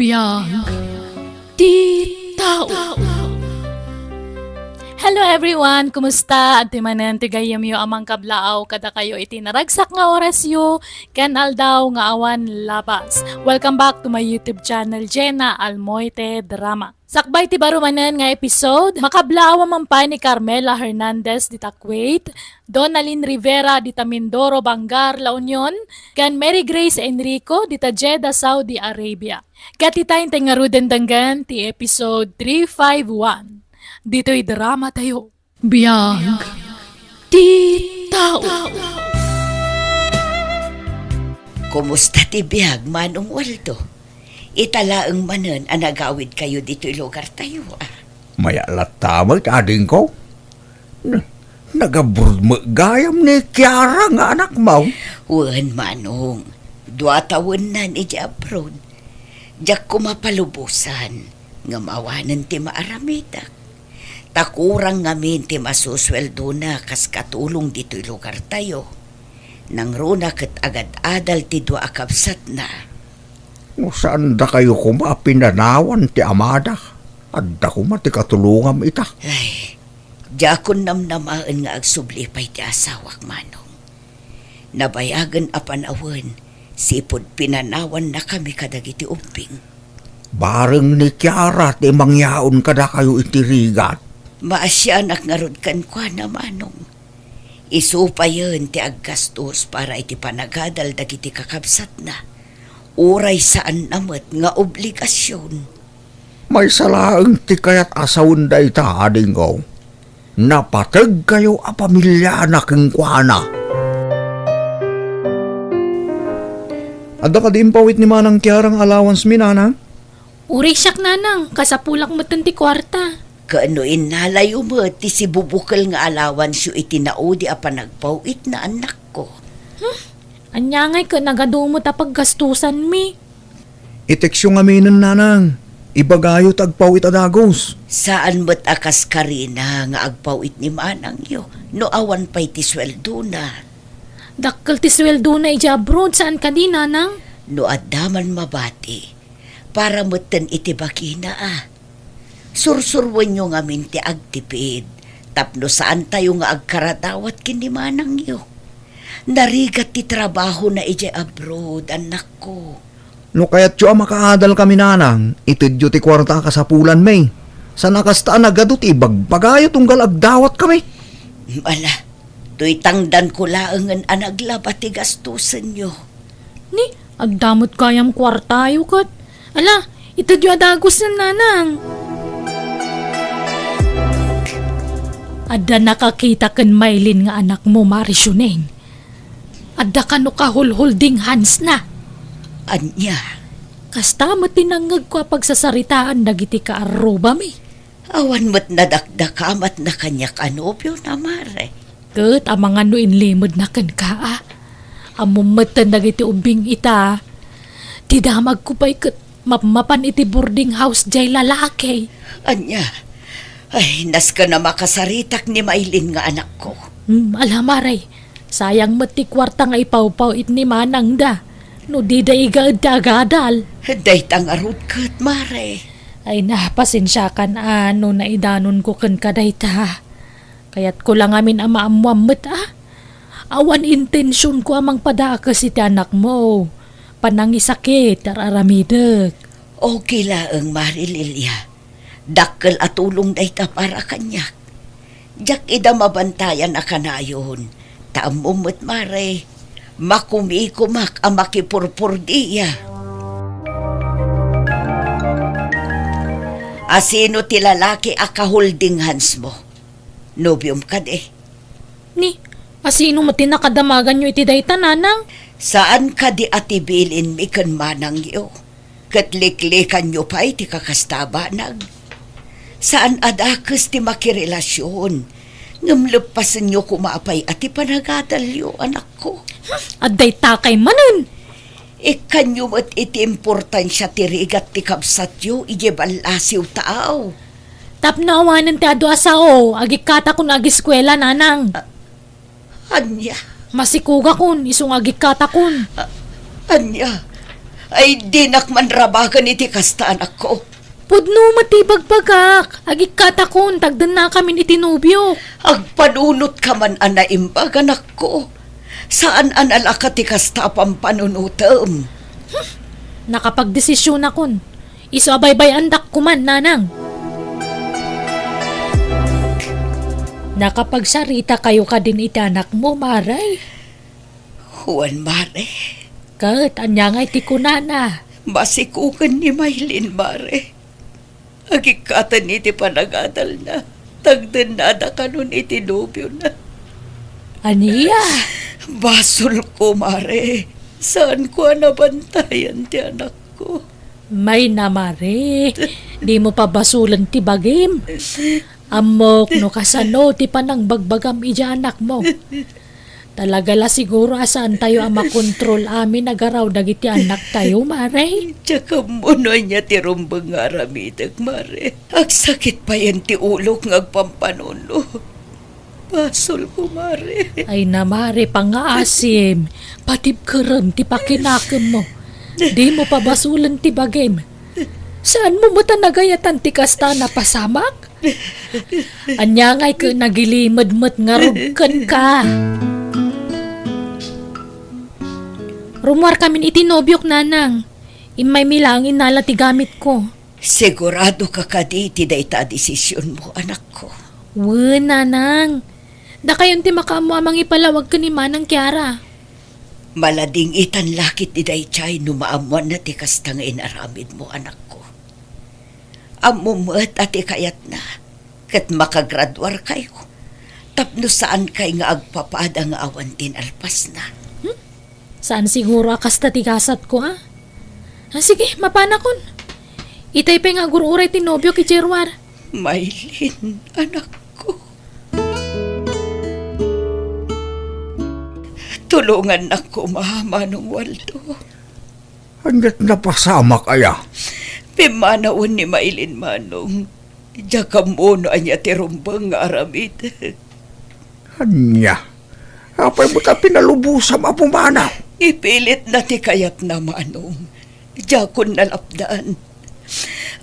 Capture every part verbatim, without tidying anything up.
Biag ti tao. Hello everyone! Kumusta? Adtoy manen ti gayyemyo a mangkablaaw kadakayo iti naragsak nga orasyo ken aldaw nga awan labas. Welcome back to my YouTube channel, Jena Almoite Drama. Sakbay ti baro manen nga episode, makablaawan man pay ni Carmela Hernandez dita Kuwait, Donalyn Rivera dita Mindoro, Bangar, La Union, ken Mary Grace Enrico dita Jeddah, Saudi Arabia. Ket ita intay ngaruden denggen ti episode three five one. Ditoy drama tayo. Biag ti tao. Kumusta ti biag, Manong Waldo? Ita laeng manen a nagawidkayo ditoy lugartayo, a? Mayat latta met, adingko. Na-, nag-abroad met gayam ni Kiara nga anakmo? Wen, Manong. Dua tawennan idiay abroad. Diak koma palubosan, ngem awanen ti maaramidek. Ta kurang ngamin ti masusueldona kas katulong ditoy lugartayo. Nangruna ket agad-adal ti dua a kabsatna. No, saandakayo koma a pinanawan ti amada? Adda koma ti katulongam ita. Ay, diakon namnamaen nga agsubli pay ti asawak, Manong. Nabayagen a panawen, sipud pinanawannakami kadagiti ubbing. Bareng ni Kiara ti mangyaon kadakayo iti rigat. Maasianak ngarud kenkuana, Manong. Isu payen ti aggastos para iti panagadal dagiti kakabsatna. Uray saanna met nga obligasion. Maysa laeng ti kayat a sawen dayta, adingko. Napategkayo a pamiliana kenkuana. Adda kadi impawit ni Manang Kiara nga allowance mi, Nanang? Uray siak, Nanang, kasapulak metten ti kuarta. Ken no innalayo met ti sibubukel nga allowance-yo iti naudi a panagpaw-itna, annakko. Hmm? Ania ngay ket nagadu met a paggastusanmi? I-text-yo ngaminen, Nanang. Ibagayo ti agpaw-it a dagus. Saan met a kas karina nga agpaw-it ni manangyo no awan pay ti sueldona. Dakkel ti sueldona idiay abroad, saan kadi, Nanang? No adda man mabati, para metten iti bagina, a. Sursuroenyo ngamin ti agtipid tapno saantayo nga agkaradawat ken ni manangyo. Narigat ti trabahona idiay abroad, annakko. No kayatyo a makaadalkami, Nanang, itedyo ti kuarta a kasapulanmi. Saan a kasta a nagadu ti ibagbagayo tunggal agdawatkami. Ala, toy tangdanko laengen a naglaba ti gastusenyo. Ni, adda met gayam kuartayo ket. Ala, itedyo a dagusen, Nanang. Adda nakakita ken mailin nga anakmo, Mari Shuneng. Adda kano kahulhulding handsna. Ania? Kasta met ti nangngegko a pagsasaritaan dagiti kaarrubami. Awan met nadakdakamatna kaniak a nobiona, Mare. Ket amangan no inlimedna kenka, a. Ammom metten dagiti ubbing ita. Ti damagko pay ket mapmapan iti boarding house diay lalaki. Ania? Ay, nasken a makasaritak ni mailin nga anakko. Hmm, ala, Mare. Sayang met ti kuarta nga ipawpaw-it ni manangda no dida igaed ti agadal. Dayta ngarud ket, Mare. Ay na, pasensiakan a no naidanonko kenka dayta. Kayatko la ngamin a maammoam met, a. Awan intensionko a mangpadakes iti anakmo. Panangisakit ti ar-aramidek. Okay laeng, Mare Lilia. Dakkel a tulong dayta para kaniak. Diak ida mabantayan a kanayon, ta ammom met, Mare, makumikomak a makipurpordia. Asino ti lalaki a kaholding handsmo? Nobiom kadi? Ni, asino met ti nakadamaganyo iti dayta, Nanang? Saan kadi a ti bilinmi ken manangyo? Ket liklikanyo pay ti kakasta a banag. Saan a dakes ti makirelasion, ngem leppasenyo koma pay a ti panagadalyo, anakko. Hmm, adda itakay manen! Ikkanyo met iti importansia ti rigat ti kabsatyo idiay ballasiw taaw. Tapno awanen ti adu a sao, agikkatakon agiskuela, Nanang. A-, ania? Masikogakon, isu nga agikkatakon. A-, ania? Ay, dinak man rabagen iti kasta, anakko. Pudno met ti ibagbagak. Agikkatakon, tagdennakamin iti nobiok. Agpanunot ka man a naimbag, anakko. Saan a nalaka ti kasta a pampanunotem. Hmm, nakapagdesisionakon. Isu a baybay-andak koman, nanang. Nakapagsarita kayo kadin iti anakmo, Mare? Wen, Mare. Ket ania ngay ti kunana? Masikoken ni Maylin, Mare. Agikkaten iti panagadalna. Tagdennada kanon iti nobiona. Ania? Basolko, Mare. Saanko a nabantayan ti anakko. Mayna, Mare. Dimo pabasolen ti bagim. Ammok no kasano ti panangbagbagam idiay anakmo. Talaga la siguro a saantayo a makontrol amin a garaw dagiti annaktayo, Mare. Diak ammo no ania ti rumbeng nga aramidek, Mare. Agsakit payen ti ulok nga agpampanuno. Basolko, Mare. Ay na, Mare, pangaasim. Patibkerem ti pakinakemmo. Dimo pabasolen ti bagim. Saanmo met a nagayatan ti kasta a napasamak? Ania ngay ket nagilimed met ngarud kenka? Rummuarkamin iti nobiok, nanang. Immaymi laeng innala ti gamitko. Siguradoka kadi iti dayta a desisionmo, anakko? Wen, nanang. Dakayon ti makaammo a mangipalawag ken ni Manang Kiara. Maladingitan la ketdi daydiay no maammoanna ti kasta nga inaramidmo, anakko. Ammom met a ti kayatna ket makagraduarkayo tapno saankay nga agpapada nga awan ti nalpasna. Hmm? Saan siguro a kasta ti gasatko, a? A, sige, mapanakon. Itay pay nga agur-uray ti nobiok idiay ruar. Maylin, anakko. Tulongannak koma, Manong Waldo. Ania't napasamak aya? Pimmanawen ni Maylin, Manong. Diak ammo no ania ti rumbeng nga aramid. Ania? Apay met a pinalubosam a pumanaw? Ipilitna ti kayatna, Manong. Diakon nalapdan.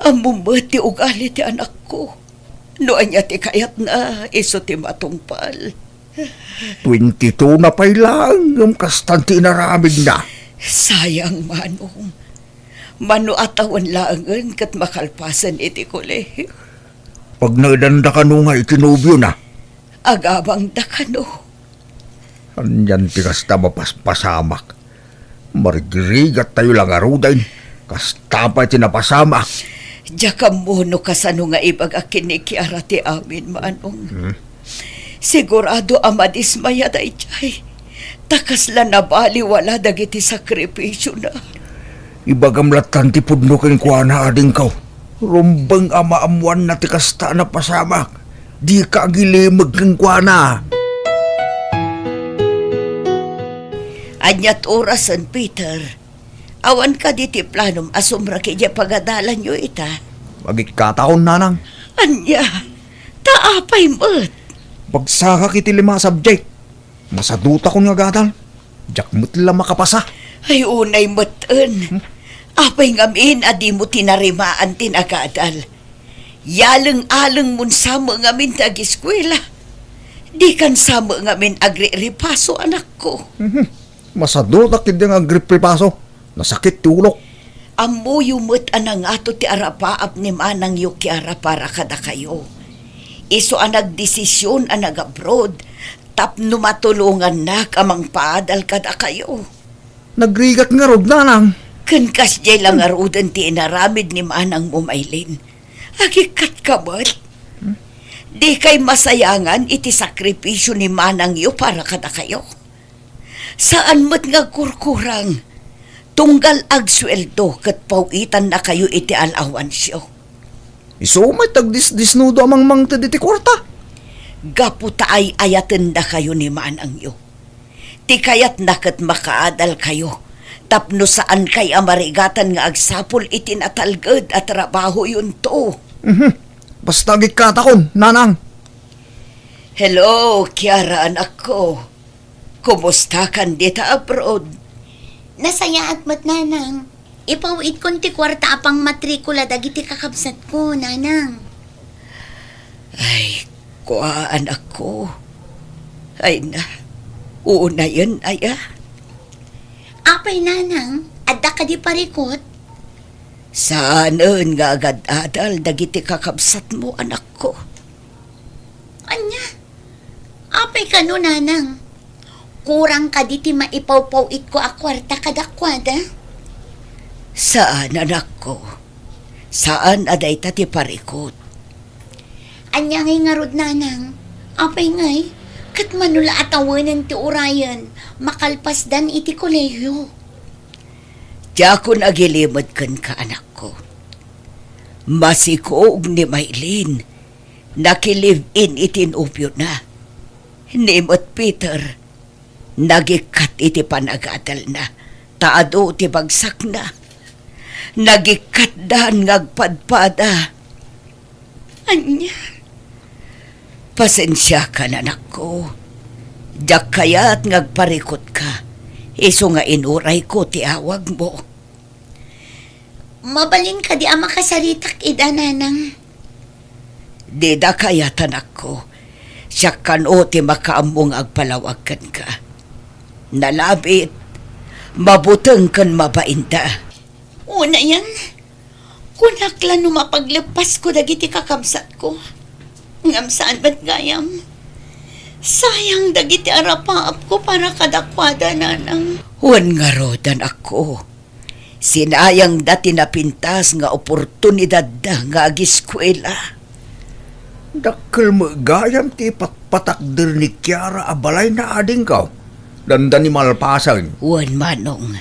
Ammom met ti ugali ti anakko. No ania ti kayatna, isu ti matungpal. Twenty-two na pay laeng ngem kastan ti inaramidna. Sayang, Manong. Mano a tawen laengen ket makalpasen iti kolehio. Pagnaedanda kano nga iti nobiona? Agabangda kano. Anian ti kasta mapaspasamak? Marigrigattayo la ngaruden. Kasta pay ti napasamak. Diak ammo no kasano nga ibagak ken ni Kiara ti amin, Manong. Hmm. Sigurado a madismaya daydiay. Ta kasla nabaliwala dagiti sakrifisiona. Ibagam lattan ti pudno kenkuana, adingko. Rumbeng a maammoanna ti kasta a napasamak. Dika agilimeg kenkuana. Ania't orasen, Peter? Awan kadi ti planom a sumrek idiay pagadalanyo ita? Agikkatakon, nanang. Ania? Ta apay met? Bagsakak iti lima a subject. Masadutakon nga agadal. Diak met la makapasa. Ay, unay met en. Hmm? Apay ngamin a dimo tinarimaan ti nagadal? Yaleng-alengmon sa met ngamin ti agiskuela. Dikan sa met ngamin agrirepaso, anakko. Mhm. Masadutak ketdi nga agriprepaso. Nasakit ti ulok. Ammoyo met a nangato ti arapaap ni manangyo Kiara para kadakayo. Isu a nagdesision a nag-abroad tapno matulongannak a mangpaadal kadakayo. Nagrigat ngarud, nanang. Ken kasdiay la ngaruden ti inaramid ni manangmo, Maylin. Agikkatka met. Dikay masayangan iti sakripisio ni manangyo para kadakayo. Saan met nga agkurkurang, tunggal agsueldo ket paw-itannakayo iti alawansyo. Isu met ti agdisdisnudo a mangmangted iti kuarta. Gapu ta ay-ayatendakayo ni manangyo. Ti kayatna ket makaadalkayo tapno saankay a marigatan nga agsapul iti natalged a trabahoyonto. Mhm. Basta agikkatakon, nanang. Hello, Kiara, anakko. Kumustakan dita abroad? Nasayaat met, nanang. Ipaw-itkon ti kuarta a pangmatrikula dagiti kakabsatko, nanang. Ay, kua, anakko. Ay na, unayen aya. Apay, nanang, adda kadi parikut? Saanen nga agad-adal dagiti kakabsatmo, anakko. Ania? Apay kano, nanang? Kurang kadi ti maipawpaw-itko a kuarta kadakuada? Saan, anakko. Saan a dayta ti parikut. Ania ngay ngarud, nanang? Apay ngay, ket mano la a tawenen ti urayen makalpasdan iti kolehiyo? Diakon agilimed kenka, anakko. Masikog ni Maylin, nakilive-in iti nobiona. Ni met Peter, nagikkat iti panagadalna, ta adu ti bagsakna. Nagikkatdan nga agpadpada. Ania? Pasensiakan, anakko. Diak kayat nga agparikutka, isu nga inurayko ti awagmo. Mabalin kadi a makasaritak ida, nanang? Dida kayat, anakko. Siak kano ti makaammo nga agpalawag kenka. Nalabit, mabuteng ken mabainda. Unayen, kunak la no mapagleppasko dagiti kakabsatko. Ngem saan met gayam. Sayang dagiti arapaapko para kadakuada, nanang. Wen ngarud, anakko. Sinayangda ti napintas nga oportunidadda nga agiskuela. Dakkel met gayam ti ipatpatakder ni Kiara a balayna, adingko. Dandani malpasen. Wen, manong.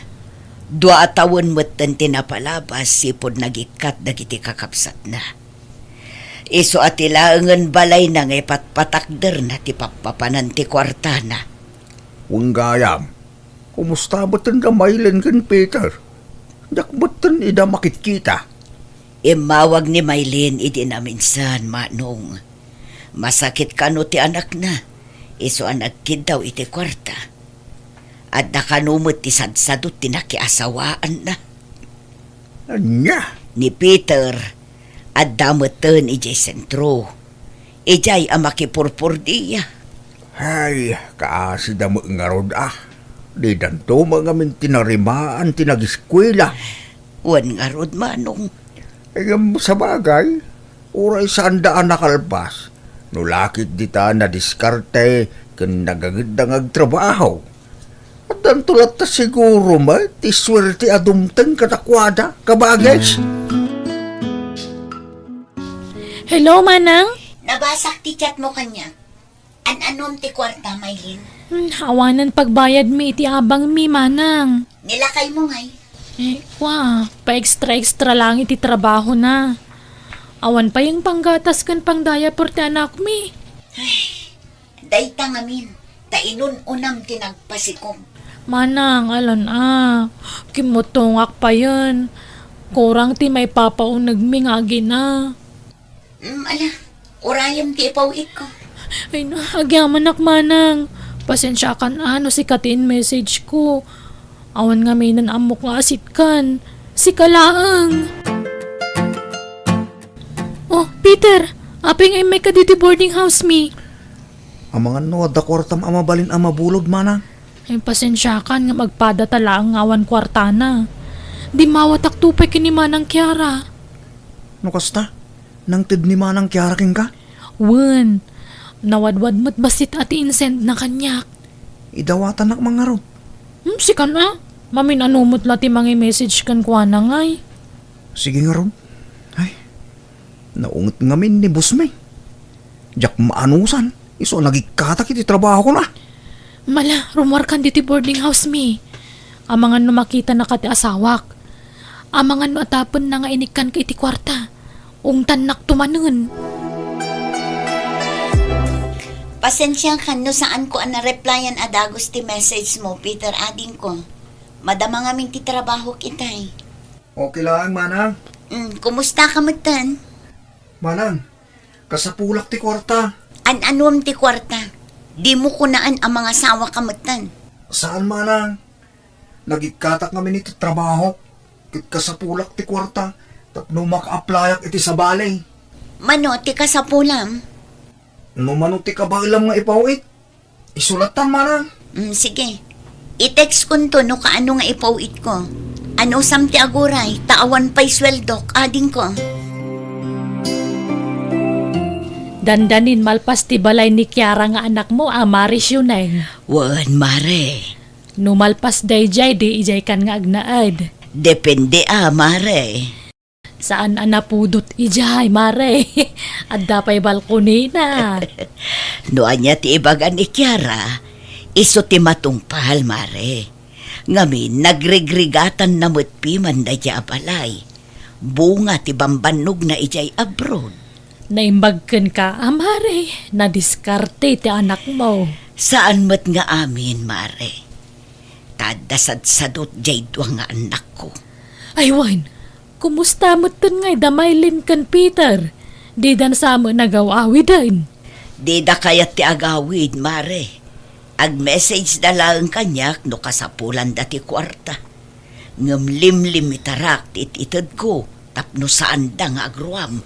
Dua a tawen metten ti napalabas sipud nagikkat dagiti kakabsatna. Isu a ti laengen balayna nga ipatpatakderna ti pappapanan ti kuartana. Wen gayam, kumusta metten da Maylin ken Peter? Diak metten ida makitkita. Immawag ni Maylin idi naminsan, manong. Masakit kano ti anakna, isu a nagkiddaw iti kuarta. Adda kano met ti sadsadot ti nakiasawaanna. Ania? Ni Peter, adda metten idiay sentro. Idiay a makipurpordia. Ay, kaasida met ngarud, a. Didanto met ngamin tinarimaan ti nagiskuela. Wen ngarud, manong. Ngem sabagay, uray saanda a nakalpas, no la ket dita nadiskarte ken nagangedda nga agtrabaho. Addanto latta siguro met ti suerte a dumteng kadakuada, kabages. Hello, manang? Nabasak ti chat mo kaniak. An-anom ti kuarta, Maylin? Hmm, awanen pagbayadmi iti abangmi, manang. Nilakaymo ngay? Eh, kua, pa-extra-extra lang iti trabahona. Awan pay panggatas ken pangdiaper ti anakmi. Ay, dayta ngamin, ta inun-unam ti nagpasikog. Manang, alan a, kimmutongak payen. Kurang ti maipapaunegmi nga agina. Mm, ala, urayem ti ipaw-itko. Ay na, agyamanak, manang. Pasensiakan a no sika ti in-message ko. Awan ngaminen ammok nga asitkan. Sika laeng. Oh, Peter, apay nga immay ka ditoy boarding house mi? Amangan no adda kuartam a mabalin a mabulod, manang? Ay, pasensiakan nga magpada ta laeng nga awan kuartana. Dimmawatak to pay ken ni Manang Kiara. No kasta, nangted ni Manang Kiara kenka? Wen, nawadwad met bassit a ti insendna kaniak. Idawatanak man ngarud. Hmm, sikan a? Mamin-ano met la ti mangi-message kenkuana ngay? Sige ngarud. Ay, naunget ngamin ni boss mi. Diak maanusan, isu a nagikkatak iti trabahokon a. Mala, rummuarkan ditoy boarding house mi. Amangan no makitanaka ti asawak. Amangan no atapenna nga inikkanka iti kuarta. Ungtannakto manen. Pasensiakan no saanko a nareplyan a dagus ti message mo, Peter, adingko. Madama ngamin ti trabahok itay. Okay laeng, manang. Mm, kumusta ka metten? Manang, kasapulak ti kuarta. An-anuem ti kuarta? Dimo kunaen a mangasawa ka metten. Saan, manang. Nagikkatak ngamin iti trabahok. Kasapulak ti kuarta tapno maka-applyak iti sabali. Mano ti kasapulam? No mano ti kabaelam nga ipaw-it, isu lattan, manang. Mm, sige. I-text kunto no kaano nga ipaw-itko. Anusam ti aguray, ta awan pay sueldok, adingko. Dandanin malpas ti balay ni Kiara nga anakmo a Mare Sioneng. Wen, mare. No malpas daydiay, di idiaykan nga agnaed. Depende a, mare. Saan a napudot idiay, mare. Adda pay balkonina. No ania ti ibaga ni Kiara, isu ti matungpal, mare. Ngamin, nagrigrigatanna met piman daydiay a balay. Bunga ti bambannogna idiay abroad. Naimbag kenka a, mare. Nadiskarte ti anakmo. Saan met nga amin, mare. Ta adda sadsadot diay dua nga annakko. Ay wen, kumusta metten ngay da Mylene ken Peter? Didan sa met nagaw-awiden? Dida kayat ti agawid, mare. Ag-message da laeng kaniak no kasapulanda ti kuarta. Ngem limlimitarak ti it-itedko tapno saanda nga agruam.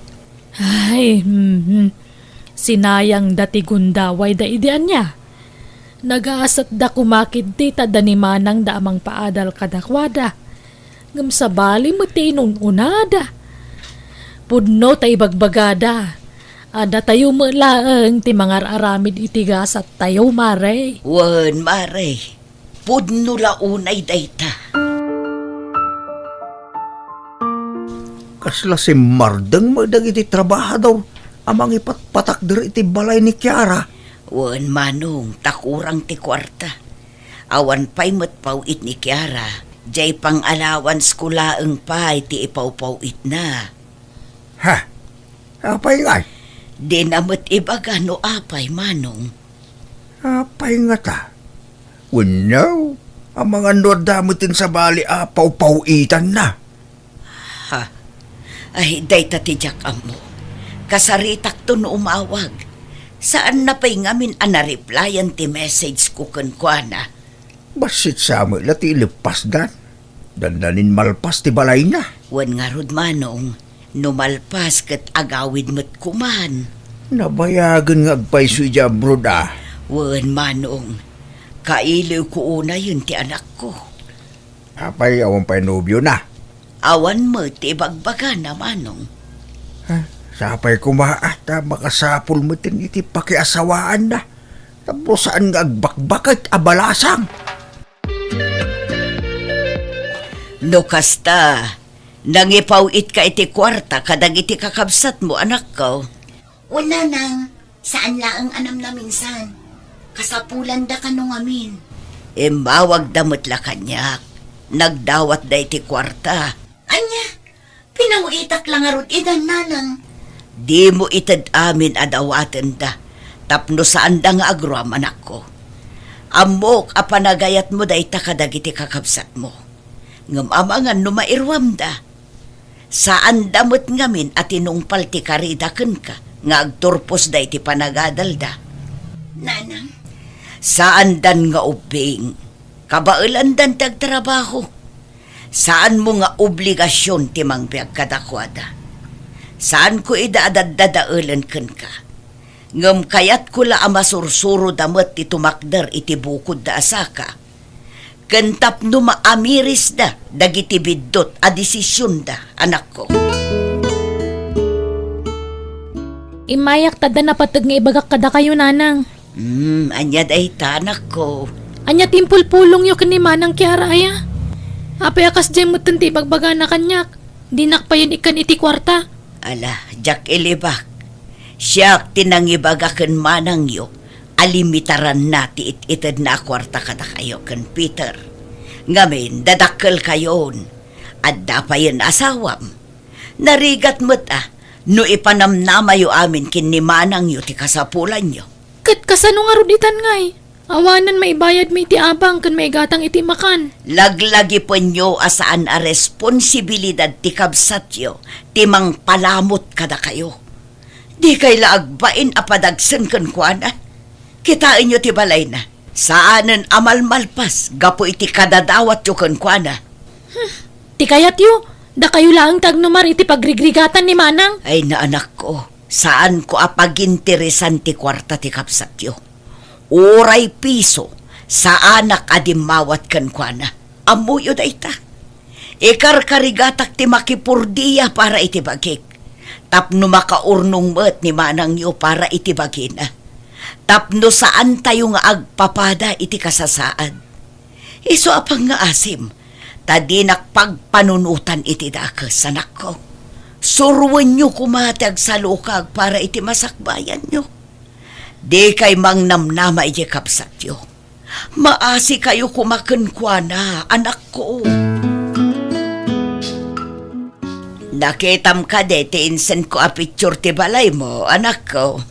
Ay, hmm. Sinayangda ti gundawayda idi ania. Nagaasatda koma ketdi ta adda ni manangda a mangpaadal kadakuada. Ngem sabali met ti inun-unada. Pudno ta ibagbagada a datayo met laeng ti mangar-aramid iti gasattayo, mare. Wen, mare. Pudno la unay dayta. Kasla simmardeng met dagiti trabahador a mangipatpatakder iti balay ni Kiara. Wen, manong, ta kurang ti kuarta. Awan pay met paw-it ni Kiara, diay pang-allowance-ko laeng pay ti ipawpaw-itna. Ha? Apay ngay? Dina met ibaga no apay, manong. Apay ngata? Wenno, amangan no adda met ti sabali a pawpaw-itanna. Ha? Ay, dayta ti diak ammo. Kasaritakto no umawag. Saanna pay ngamin a na-replyan ti message-ko kenkuana. Bassit sa met la ti ileppasdan. Dandanin malpas ti balayna. Wen ngarud, manong, no malpas ket agawid met koman. Nabayagen nga agpayso idiay abroad a. Wen, manong, kailiwko unayen ti anakko. Apay, awan pay nobiona? Awan met ti ibagbagana, manong. Ha? Sapay koma a ta makasapul metten iti pakiasawaanna. Tapno saan nga agbakbaket a balasang. No kasta, nangipaw-itka iti kuarta kadagiti kakabsatmo, anakko. O, nanang, saan laeng a namnaminsan. Kasapulanda kano ngamin. Immawagda met la kaniak. Nagdawatda iti kuarta. Ania? Pinaw-itak la ngarud idan, nanang. Dimo ited amin a dawatenda, tapno saanda nga agruam, anakko. Ammok a panagayatmo dayta kadagiti kakabsatmo. Ngem amangan no mairuamda. Saanda met ngamin a tinungpal ti karida kenka nga agturposda iti panagadalda. Nanang? Saandan nga ubbing. Kabaelandan ti agtrabaho. Saanmo nga obligasion ti mangbiag kadakuada. Saanko ida a daddadaelen kenka. Ngem kayatko la a masursuroda met ti tumakder iti bukodda a saka, ken tapno maamirisda dagiti biddut a desisionda, anakko. Immayak ta adda napateg nga ibagak kadakayo, nanang. Hmm, ania dayta, anakko? Ania ti impulpulongyo ken ni Manang Kiara, aya? Apay a kasdiay metten ti ibagbagana kaniak? Dinak payen ikkan iti kuarta. Ala, diak ilibak. Siak ti nangibaga ken manangyo a limitaranna ti it-itedna a kuarta kadakayo ken Peter. Ngamin, dadakkelkayon. Adda payen asawam. Narigat met a no ipanamnamayo amin ken ni manangyo ti kasapulanyo. Ket kasano ngarud itan ngay? Awanen maibayadmi iti abang ken maigatang iti makan. Laglagipenyo a saan a responsibilidad ti kabsatyo ti mangpalamut kadakayo. Dikay la agbain a padagsen kenkuana. Kitaenyo ti balayna. Saanen a malmalpas gapu iti kadadawatyo kenkuana. Hmm, Ti kayatyo, dakayo laeng ti agnumar iti pagrigrigatan ni Manang. Ay, naanakko, saanko a paginteresan ti kuarta ti kabsatyo. Uray piso, saanak a dimmawat kenkuana. Ammoyo dayta. Ikarkarigatak ti makipurdia para iti bagik, tapno makaurnong met ni manangyo para iti bagina, tapno saantayo nga agpapada iti kasasaad. Isu a pangngaasim, ta dinak pagpanunotan iti dakes, anakko. Suroenyo koma ti agsalukag para iti masakbayanyo. Dikay mangnamnama iti kabsatyo. Maasikayo koma kenkuana, anakko. Nakitam kadi ti insenko a picture ti balaymo, anakko?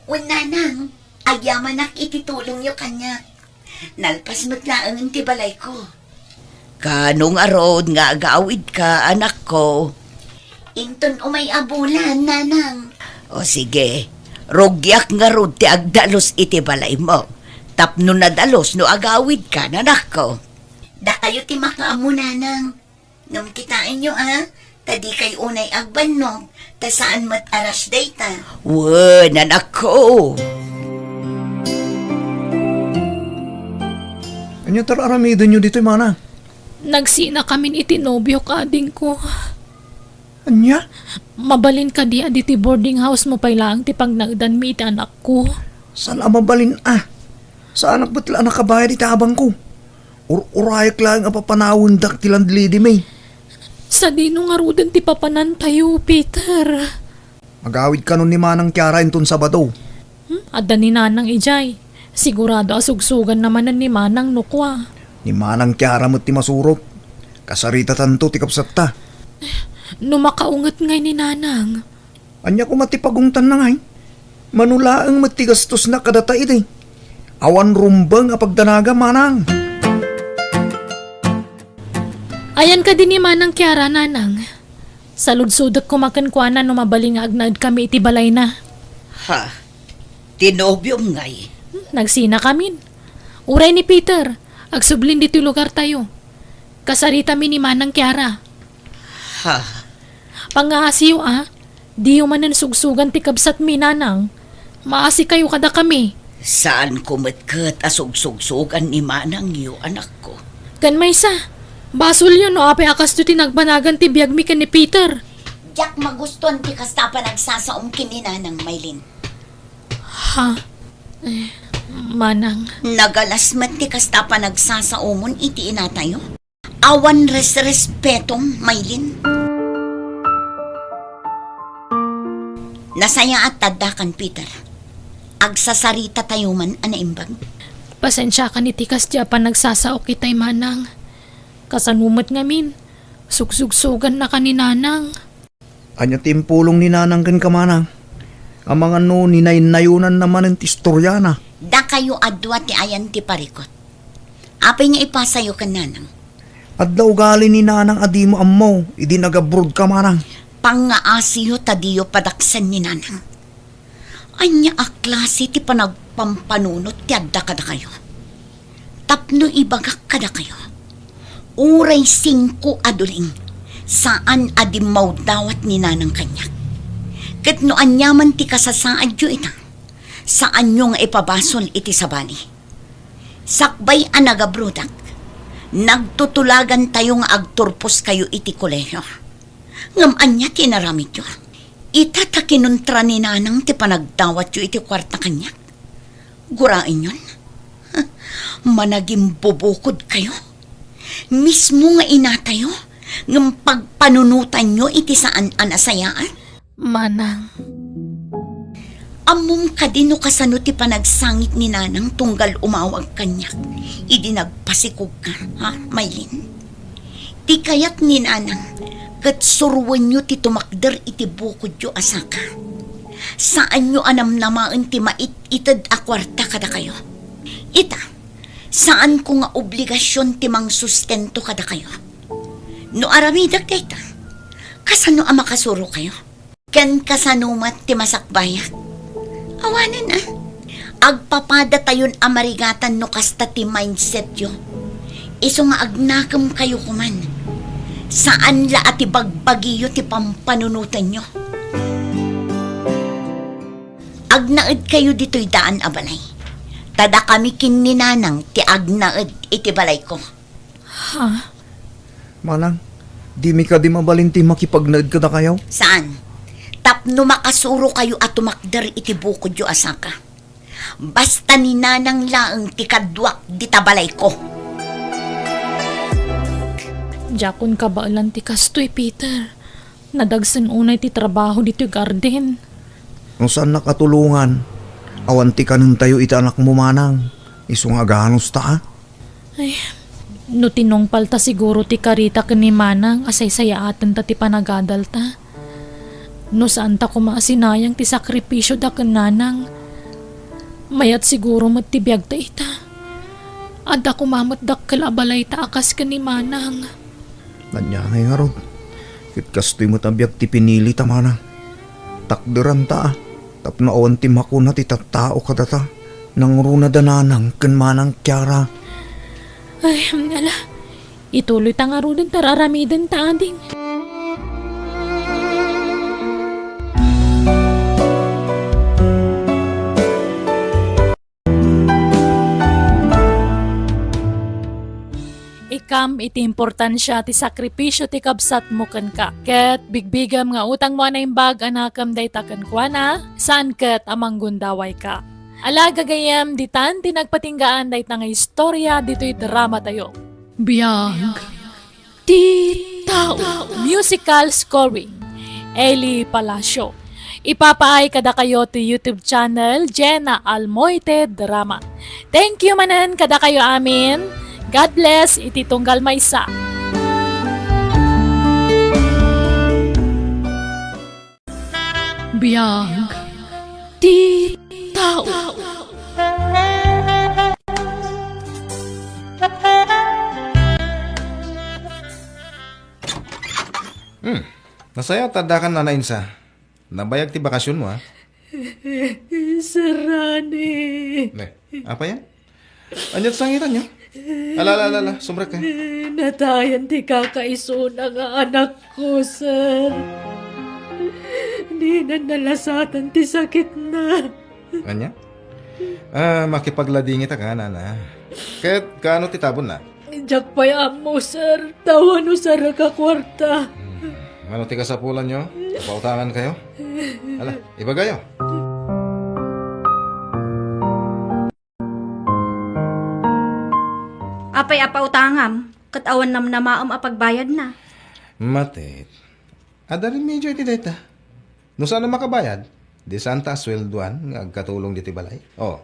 Wen, nanang, agyamanak iti tulongyo kaniak. Nalpas met laeng ti balayko. Kaano ngarud nga agawidka, anakko? Inton umay a bulan, nanang. O sige, rugiak ngarud ti agdalus iti balaymo. Tapno nadalus no agawidka, anakko. Dakayo ti makaammo, nanang. Ngem kitaenyo, a, ta dikay unay agbannog, ta saan met a rush dayta. Wen, anakko. Ania ti ar-aramidenyo ditoy, manang? Nagsinakamin iti nobiok, adingko. Ania? Mabalin kadi a ditoy boarding house-mo pay laeng ti pagnaedanmi iti anakko? Saan a mabalin a? Saanak met la a nakabayad iti abangko. Ur-urayek laeng a papanawendak ti landlady-mi. Sadino ngaruden ti papanantayo, Peter? Agawid kanon ni Manang Kiara inton Sabado. Hmm? Adda ni Nanang idiay. Sigurado a sugsuganna manen ni Manang no kua. Ni Manang Kiara met ti masurot. Kasaritatanto ti kabsatta. No makaunget ngay ni Nanang. Ania koma ti pagungtanna ngay? Mano laeng met ti gastosna kadata idi. Awan rumbeng a pagdanaga, manang. Ayan kadi ni Manang Kiara, nanang. Saludsodek koma kenkuana no mabalin nga agnaedkami iti balayna. Ha? Ti nobiom ngay? Hmm, nagsinakamin. Uray ni Peter, agsublin ditoy lugartayo. Kasaritami ni Manang Kiara. Ha? Pangngaasiyo a, diyo manen sugsugan ti kabsatmi, nanang. Maasikayo kadakami. Saanko met ket a sugsugsugan ni manangyo, anakko. Ken maysa, basolyo no apay a kastoy ti nagbanagan ti biagmi ken ni Peter. Diak magustuan ti kasta a panagsasaom ken ni Nanang, Maylin. Ha? Eh, manang. Nagalas met ti kasta a panagsasaomon iti inatayo. Awan resrespetom, Maylin. Nasayaat ta addakan, Peter. Agsasaritatayo man a naimbag. Pasensiakan iti kasdi a panagsasaok itay, manang. Kasano met ngamin, sugsugsugannaka ni nanang. Ania ti impulong ni nanang kenka, manang? Amangan no ninaynayonanna manen ti istoriana. Dakayo a dua ti ayan ti parikut. Apay nga ipasayo ken nanang? Adda ugali ni nanang a dimo ammo idi nagabrodka, manang. Pangngaasiyo ta diyo padaksen ni nanang. Ania a klase ti panagpampanunot ti adda kadakayo? Tapno ibagak kadakayo, uray singko a duling, saan a dimmawdawat ni nanang kaniak. Ket no aniaman ti kasasaadyo ita, saanyo nga ipabasol iti sabali. Sakbay a nagabrodak, nagtutulagantayo nga agturposkayo iti kolehio. Ngem ania ti inaramidyo? Ita ta kinuntra ni nanang ti panagdawatyo iti kuarta kaniak. Guraenyon, managimbubukodkayo. Mismo nga inatayo, ngem pagpanunotanyo iti saan a nasayaat. Manang. Ammom kadi no kasano ti panagsangit ni nanang tunggal umawag kaniak idi nagpasikogka, ha, Maylin? Ti kayat ni nanang ket suroenyo ti tumakder iti bukodyo a saka. Saanyo a namnamaen ti mait-ited a kuarta kadakayo. Ita, saanko nga obligasion ti mangsustento kadakayo. No aramidek dayta, kasano a makasurokayo? Ken kasano met ti masakbayak? Awanen a. Agpapadatayon a marigatan no kasta ti mindsetyo. Isu nga agnakemkayo koman. Saan la a ti bagbagiyo ti pampanunotenyo. Agnaedkayo ditoy daan a balay. Ta dakami ken ni Nanang ti agnaed iti balayko. Ha? Manang, dimi kadi mabalin ti makipagnaed kadakayo? Saan? Tapno makasurokayo a tumakder iti bukodyo a saka. Basta ni Nanang laeng ti kaduak dita balayko. Diakon kabaelan ti kastoy, Peter. Nadagsen unay ti trabaho ditoy garden. No saannak a tulongan, awan ti kanentayo iti anakmo, Manang. Isu nga aganus ta, a? Ay, no tinungpalta siguro ti karita ken ni Manang a saysayaatenta ti panagadalta. No saanta koma a sinayang ti sakripisioda ken Nanang, mayat siguro met ti biagta ita. Adda koma met dakkel a balayta a kas ken ni Manang. Ania ngay ngarud? Ket kastoy met a biag ti pinilita, Manang. Takderanta, a, tapno awan ti makuna ti tattao kadata. Nangruna da Nanang ken Manang Kiara. Ay, ala. Ituloyta ngaruden ta ar-aramidenta, ading. Ikam iti importansia ti sakripisio ti kabsatmo kenka, ket bigbigam nga utangmo a naimbag a nakem dayta kenkuana, saan ket a manggundawayka. Ala, gagayyem, ditan ti nagpatinggaan dayta nga istoria ditoy dramatayo. Biag ti tao. Musical scoring, Eli Palacio. Ipapaay kadakayo ti YouTube channel, Jenna Almoite Drama. Thank you manen kadakayo amin. God bless iti tunggal maysa. Biag ti tao. Hmm. Nasayaat ta addakan, Nana Insa. Nabayag ti bakasionmo, a? Sir Rani. Ne, apay a? Aniat sangitanyo? Ala, ala, ala, ala, sumrekka. Natayan ti kakaisuna nga anakko, sir. Dinan nalasatan ti sakitna. Ania? A, makipagladingitak, a, Nana. Ket kaano ti tabonna? Diak pay ammo, sir. Ta awan usarek a kuarta. Hmm. Mano ti kasapulanyo? Apautangankayo? Ala, ibagayo. Apay a pautangam, ket awan namnamaem a pagbayadna? Matit. Adda remedio iti dayta. No saan a makabayad, di saanta a sueldoan nga agkatulong ditoy balay. O.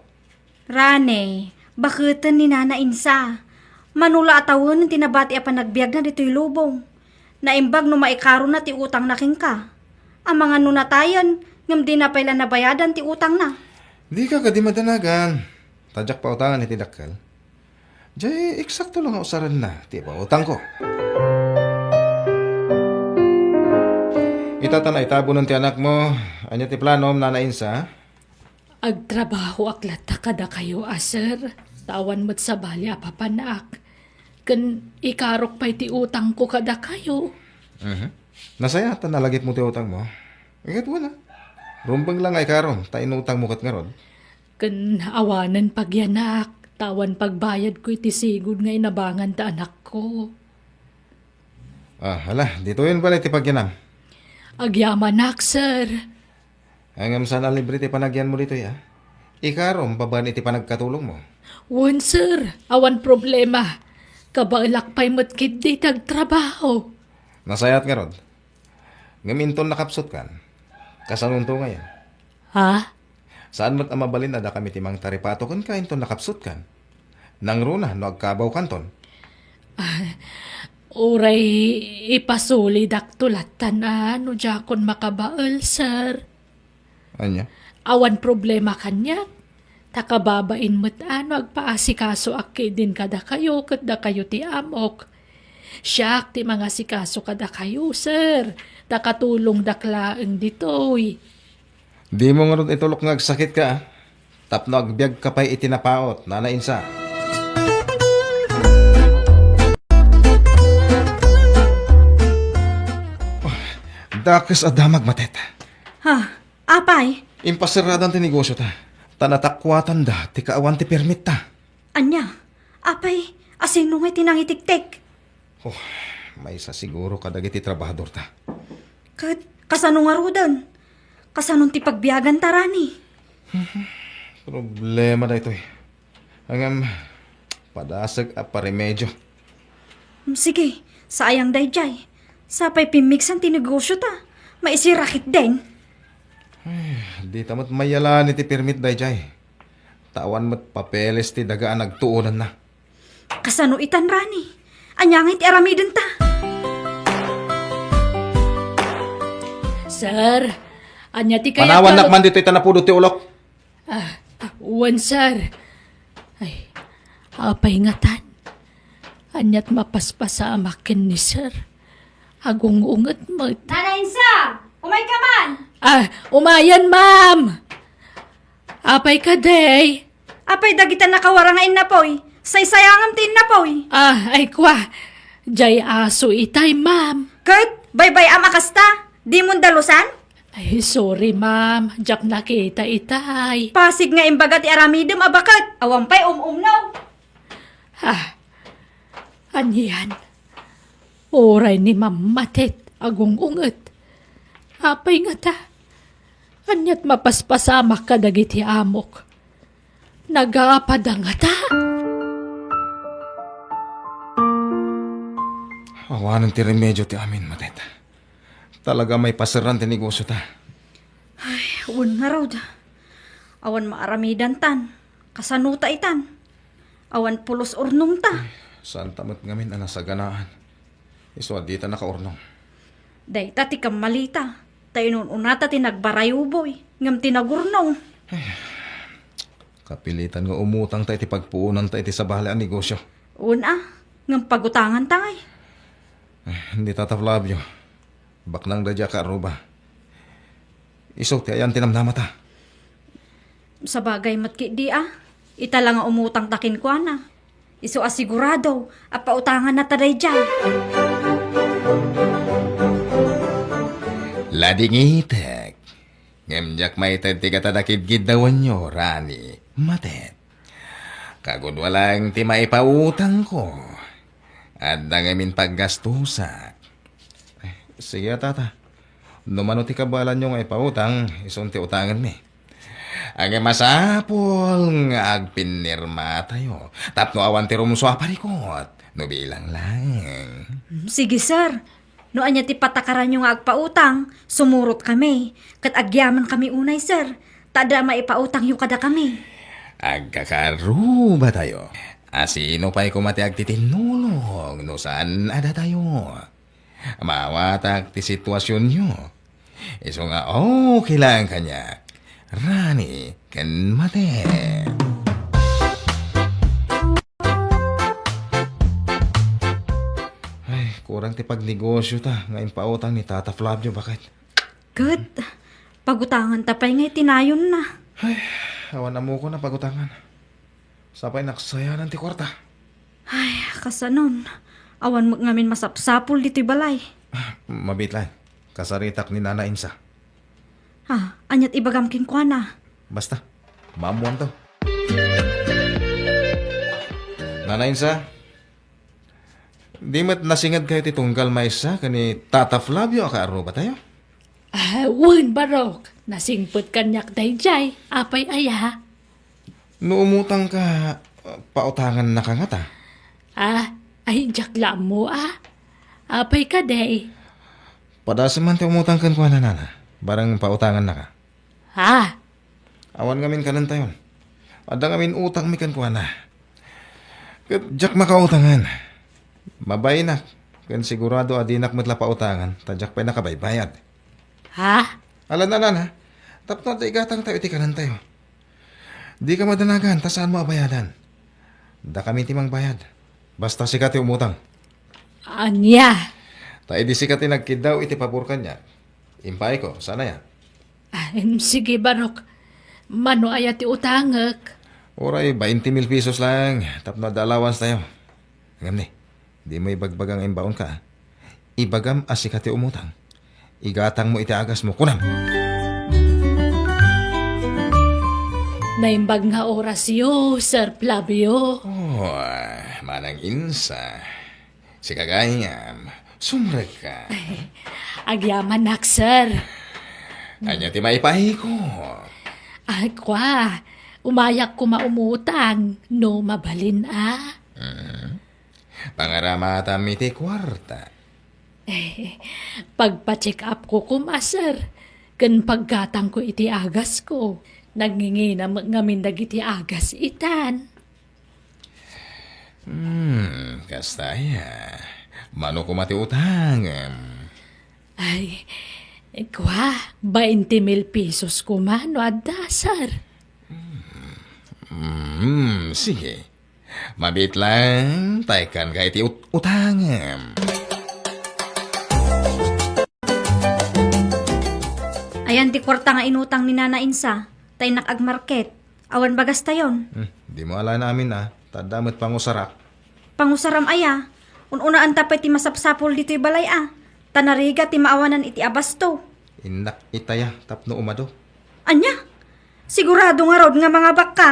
Rani, baketen ni Nana Insa. Mano la a tawenen ti nabati a panagbiagna ditoy lubong. Naimbag no maikarona ti utangna kenka. Amangan no natayen, ngem dina pay la nabayadan ti utangna. Dika kadi madanagan. Ta diak pautangan iti dakkel. Jay, eksakto la nga usarenna ti ipautangko. Ita ta naitabonen ti anakmo, ania ti planom, Nana Insa? Agtrabahoak latta kadakayo a, sir, ta awan met sabali a papanak. Ken ikarok pay ti utangko kadakayo. Mhm. Nasayaat ta nalagipmo ti utangmo. Ket wen a. Rumbeng la nga ikarom ta inutangmo ket ngarud. Ken awanen pagyanak, ta awan pagbayadko iti sigud nga inabangan ta anakko. A, ala, ditoyen pay la iti pagyanam. Agyamanak, sir. Ngem saan a libre ti panagyanmo ditoy, a? Ikarom babaen iti panagkatulongmo. Wen, sir. Awan problema. Kabaelak pay met ketdi ti agtrabaho. Nasayaat ngarud. Ngem inton nakapsutkan, kasanonto ngayen? Ha? Saan met a mabalin a dakami ti mangtaripato kenka inton nakapsutkan. Nangruna no agkabawkanton. Ah, uray ipasulidakto lattan a no diakon makabael, sir. Ania? Awan problema kaniak. Ta kababain met a no agpaasikasoak ketdin kadakayo ket dakayo ti amok. Siak ti mangasikaso kadakayo, sir. Ta katulongdak laeng ditoy. Dimo ngarud itulok nga agsakitka, a? Tapno agbiagka pay iti napaut, Nana Insa. Dakes a damag, Matet. Ha? Apay? Impaserradan ti negosiota, ta natakuatanda ti kaawan ti permitta. Ania? Apay, asino ngay ti nangitiktik? Oh, maysa siguro kadagiti trabahadorta. Ket kasano ngaruden? Kasanon ti pagbiaganta, Rani? Problema daytoy. Ngem, padasek a paremedio. Mm, sige, saayang daydiay. Sapay pimmigsan ti negosiota. Maisirakit den. Ay, dita met mayalan iti permit daydiay. Ta awan met papeles ti daga a nagtuonanna. Kasano itan, Rani? Ania ngay ti aramidenta? Sir, ania ti kayatyo? Panawannak man ditoy ta napudot ti ulok. Ah, wen, sir. Ay, apay ngatan? Aniat mapaspasamak ken ni sir? Agung-unget met. Nana Insa, umayka man! Ah, umayen, ma'am! Apay kadi? Apay dagita nakawara nga innapoy? Saysayangam ti innapoy. Ah, ay kwa. Jay aso itay, ma'am. Ket, baybay-am a kasta? Dimon dalusan? Ay, sorry, ma'am. Diak nakita itay. Pasig nga imbaga ti aramidem a baket. Awan pay um-umno. Ah, anian? Uray ni Ma'am Matet agung-unget. Apay ngata? Aniat mapaspasamak kadagiti amok? Nagapada ngata? Awanen ti remedio ti amin, Matet. Talaga maipaserran ti negosiota. Ay, wen ngarud. Awan maaramidantan. Kasanota itan? Awan pulos urnongta. Ay, saanta met ngamin a nasaganaan. Isu a dita nakaurnong. Dayta ti kammalita. Ta inun-unata ti nagbarayuboy, ngem ti nagurnong. Ay, kapilitan nga umutangta iti pagpuonanta iti sabali a negosio. Wen a, ngem pagutanganta ngay. Ay, ni Tata Flavio, baknang daydiay a kaarruba. Isu ti ayan ti namnamata. Sabagay met ketdi a, ita la nga umutangta kenkuana. Isu a sigurado a pautangannata daydiay. Ladingitek. Ngem diak maited ti katada kidkiddawanyo, Rani, Matet. Kagudua laeng ti maipautangko. Adda ngamin paggastusak. Sige, Tata. No mano ti kabaelanyo nga ipautang, isun ti utangenmi. Ngem masapul nga agpinnirmatayo tapno awan ti rumsua a parikut, no bilang laeng. Mm, sige, sir. No ania ti patakaranyo nga agpautang, sumurotkami, ket agyamankami unay, sir, ta adda maipautangyo kadakami. Agkakaarrubatayo. A sino pay koma ti agtitinnulong no saan a datayo? Maawatak ti situasionyo. Isu nga okay laeng kaniak, Rani ken Matet. Ay, kurang ti pagnegosiota nga impautang ni Tata Flavio, baket. Ket, pagutanganta pay nga iti nayonna. Ay, awan ammokon a pagutangan. Sapay naksayanan ti kuarta. Ay, kasanon. Awan met ngamin masapsapul ditoy balay. Ah, mabiit laeng. Kasaritak ni Nana Insa. Ah, aniat ibagam kenkuana? Basta, maammoanto. Nana Insa, di met nasingedkayo ti tunggal maysa ken ni Tata Flavio a kaarrubatayo? Ah, wen, Barok. Nasingpet kaniak daydiay. Apay aya? No umutangka, pautangannaka ngata? Ah, ay, diak la ammo, a. Apay kadi? Padasem man ti umutang kenkuana, Nana. Barang pautangannaka. Ha? Awan ngamin kanentayon. Adda ngamin utangmi kenkuana. Ket diak makautangan. Mabainak, ken sigurado a dinak met la pautangan, ta diak pay nakabaybayad. Ha? Ala, Nana, tapno adda igatangtayo iti kanentayo. Dika madanagan, ta saanmo a bayadan. Dakami ti mangbayad. Basta sika ti umutang. Ania? Ta idi sika ti nagkiddaw iti pabor kaniak, impaayko, saan aya? Ah, em, sige, Barok. Mano aya ti utangek? Uray bainte mil pesos laeng, tapno adda allowance tayo. Ngem ni, dimo ibagbaga nga imbaonka, a. Ibagam a sika ti umutang. igatangmo iti agasmo, kunam. Naimbag nga orasyo, Sir Flavio. Oh, Manang Insa. Sika gayam, sumrekka. Agyamanak, sir. Ania ti maipaayko? Ay, kwa, umayak koma umutang, no mabalin a. Mhm. Pangaramatam iti kuarta. Pagpa-check up ko koma, sir, ken paggatangko iti agasko. Nangingina met ngamin dagiti agas itan. Hmm, kasta aya. Mano koma ti utangem? Ay, kwa, bainte mil pesos koma no adda, sir. Hmm, sige. Mabiit lang, ta ikkanka iti ut-, utangem. Ayan ti kuarta nga inutang ni Nana Insa, ta innak agmarket. Awan bagastayon. Hmm, dimo alaen amin a, ta adda met pangusarak. Pangusaram aya? Un-unaanta pay ti masapsapul ditoy balay a, ta narigat ti maawanan iti abasto. Innak itaya tapno umado. Ania? Sigurado ngarud nga mangabakka?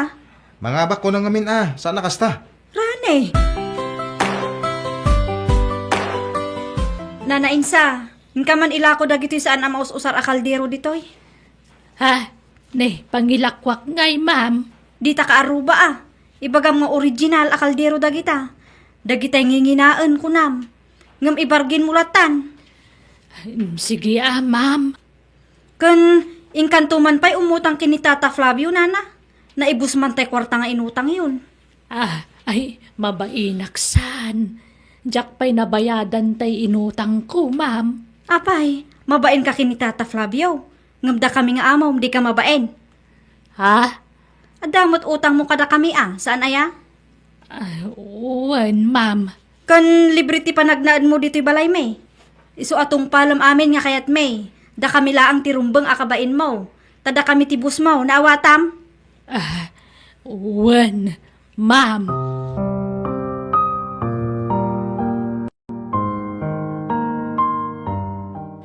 Mangabakko ngamin a, saan a kasta. Rane. Nana Insa, inka man ilako dagitoy saan a maus-usar a kaldero ditoy. Ha? Ne, pangilakuak ngay, ma'am. Dita ka aruba a. Ibagam nga original a kaldero dagita. Dagitay nginginaen, kunam. Ngem ibarginmo latan. Hmm, sige a, ma'am. Ken inkanto man pay umutang ken ni Tata Flavio, nana. Naibus man tay kuarta nga inutangyon. Ah, ay, mabainak san. Diak pay nabayadan tay inutangko, ma'am. Apay, mabainka ken ni Tata Flavio. Ngem dakami nga amom, dika mabain. Ha? Adda met utangmo kadakami a, saan aya? Ah, wen, ma'am. Ken libre ti panagnaedmo ditoy balaymi. Isu a tungpalem amin nga kayatmi. Dakami laeng ti rumbeng a kabainmo. Ta dakami ti busmo, naawatam? Ah, wen, ma'am.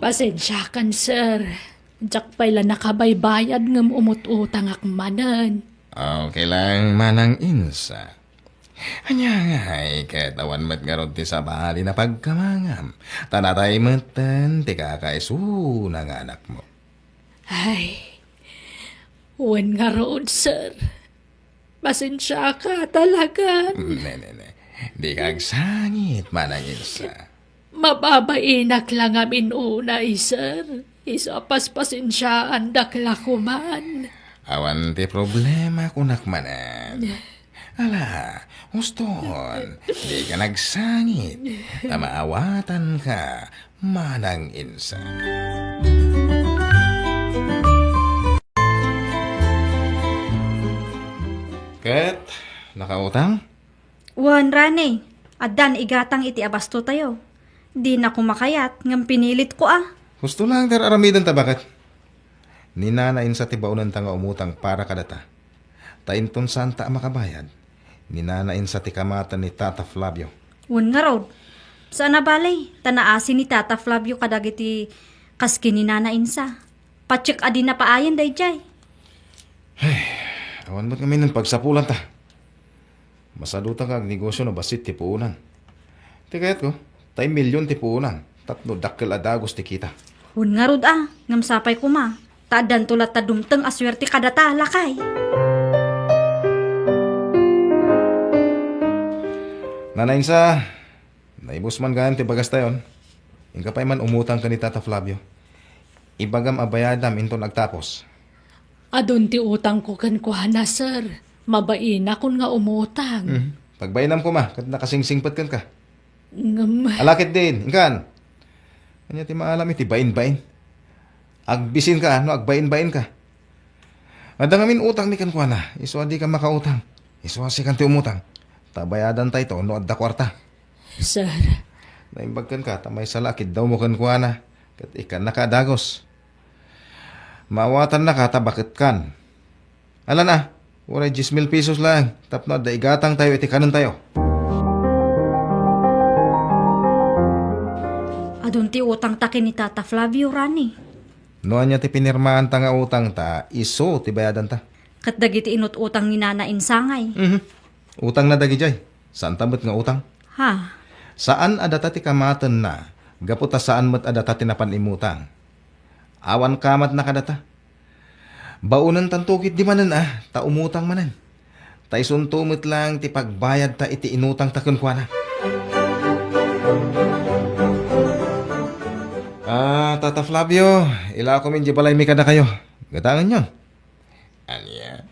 Pasensiakan, sir. Diak pay la nakabaybayad ngem umut-utangak manen. Okay lang, Manang Insa. Ania ngay ket awan met ngarud ti sabali a pagkamangam, ta natay metten ti kakaisuna nga anakmo. Ay, wen ngarud, sir. Pasensiaka talaga. Ne, ne, ne. Dika agsangit, Manang Insa. Mababainak la ngamin unay, sir. Isu a paspasensiaandak la koman. Awan ti problema, kunak manen. Ala, huston, dika agsangit, ta maawatanka, Manang Insa. Ket, nakautang? Wen, Rani, addan igatang iti abastotayo. Dinako makayat, ngem pinilitko a. Husto laeng ti ar-aramidenta, baket. Ni Nana Insa ti baonenta nga umutang para kadata. Ta inton saanta a makabayad, ni Nana Insa ti kamaten ni Tata Flavio. Wen ngarud, saan a bale, ta naasi ni Tata Flavio kadagiti kas ken ni Nana Insa. Patsyek a di napaayen daydiay. Ay, awan met ngamin pagsapulanta. Masaduta nga agnegosio no bassit ti puonan. Ti kayatko, tay milyon ti puonan, tapno dakkel a dagus ti kita. Wen ngarud a, ngem sapay koma, ta addanto latta dumteng a suerte kadata, lakay. Nana Insa, naibus man gayam ti bagastayon. Inka pay man umutang ken ni Tata Flavio. Ibagam a bayadam inton agtapos. Adun ti utangko kenkuana, sir. Mabainakon nga umutang. Mhm. Pagbainam koma, ket nakasingsingpet kenka. Ngem Ala ketdin, inkan. Ania ti maalam iti bain-bain? Agbisinka no agbain-bainka. Adda ngamin utangmi kenkuana, isu a dika makautang. Isu a sikan ti umutang. Ta bayadantayto no adda kuarta. Sir. Naimbag kenka, ta maysa la a kiddawmo kenkuana, ket ikkannaka a dagus. Maawatannaka ta baketkan. Alan a, uray dies mil pesos laeng tapno adda igatangtayo iti kanentayo. Adun ti utangta ken ni Tata Flavio, Rani. No ania ti pinirmaanta nga utangta, isu ti bayadanta. Ket dagiti inut-utang ni Nana Insangay. Mhm. Utangna dagidiay. Saanta met nga utang. Ha? Saan a data ti kamatenna, gapu ta saan met a data ti napan immutang. Awan kamadna kadata. Baonentanto ketdi manen a, ta umutang manen. Ta isunto met laeng ti pagbayadta iti inutangta kenkuana. Ah, Tata Flavio, ilakomin di balaymi kadakayo. Gatangenyon. Ania?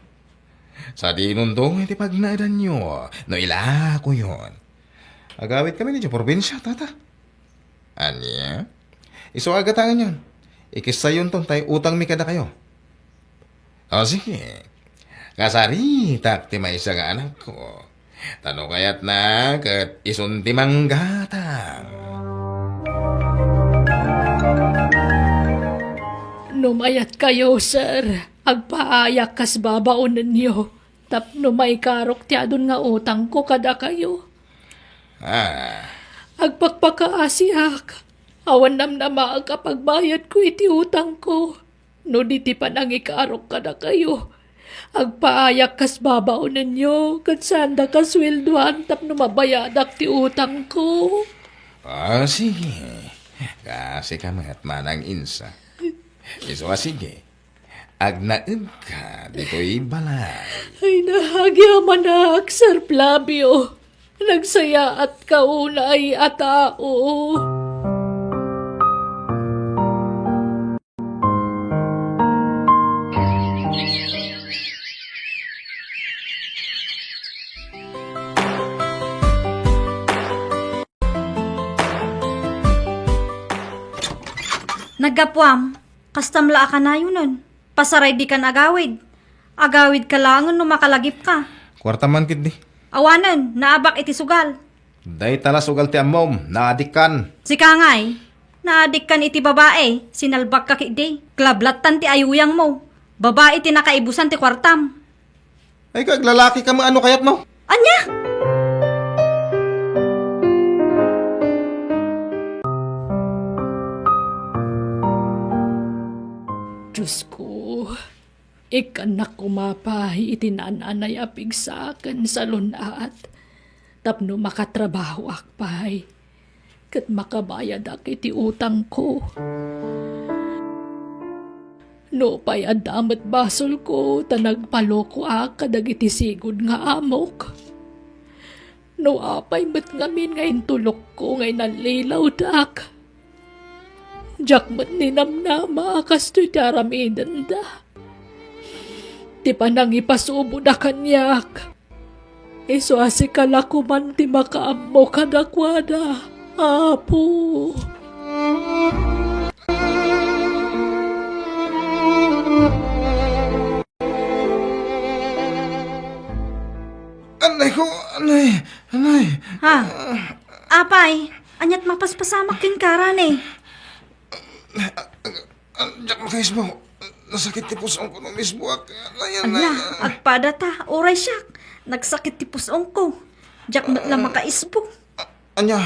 Sadinonto nga iti pagnaedanyo no ilakoyon. Agawidkami idiay probinsia, Tata. Ania? Isu a gatangenyon. Ikissayonton tay utangmi kadakayo. O, sige. Kasaritak ti maysa nga anakko. Ta no kayatna, ket isun ti manggatang. No mayatkayo, sir, agpaayak kas babaonenyo. Tapno maikarok ti adun nga utangko kadakayo. Ah. Agpakpakaasiak. Awan namnamaak a pagbayadko iti utangko. No di ti panangikarok kadakayo, agpaayak kas babaonenyo, ket saanda kasueldoan tapno mabayadak ti utangko. Ah, sige. Kaasika met, Manang Insa. Isu a sige. Agnaedka ditoy balay. Ay, naagyaman ak, Sir Flavio. Nagsayaatka unay a tao. Naggapuam, kastam la a kanayonen. Pasaray dikan agawid. Agawidka laengen no makalagipka. Kuartam man ketdi. Awanen, naabak iti sugal. Dayta la sugal ti ammom, naadikkan. Sika ngay, naadikkan iti babai, sinalbakka ketdi. Klablattan ti ayuyangmo. Babai ti nakaibusan ti kuartam. Ay, kaglalakika, maano kayatmo? Ania? Diosko, ikkannak koma pay iti naan-anay a pigsa ken salun-at tapno makatrabahoak pay ket makabayadak iti utangko. Nupay adda met basolko ta nagpalokoak kadagiti sigud nga amok. No apay met ngamin nga intulokko nga inallilawdak, diak met ninamnama a kastoy ti aramidenda. Ti panangipasuboda kaniak, isu a sika la koman ti makaammo kadakuada, Apo. Anay ko, anay, anay. Ha? Apay, aniat mapaspasamak kenka, Rani? Ah, diak makaisbo. Nasakit ti pus-ongko no umisboak. Ay, ala, ay, ay. Agpada ta, uray siak. Nagsakit ti pus-ongko. Diak met la makaisbo. Ah, ania?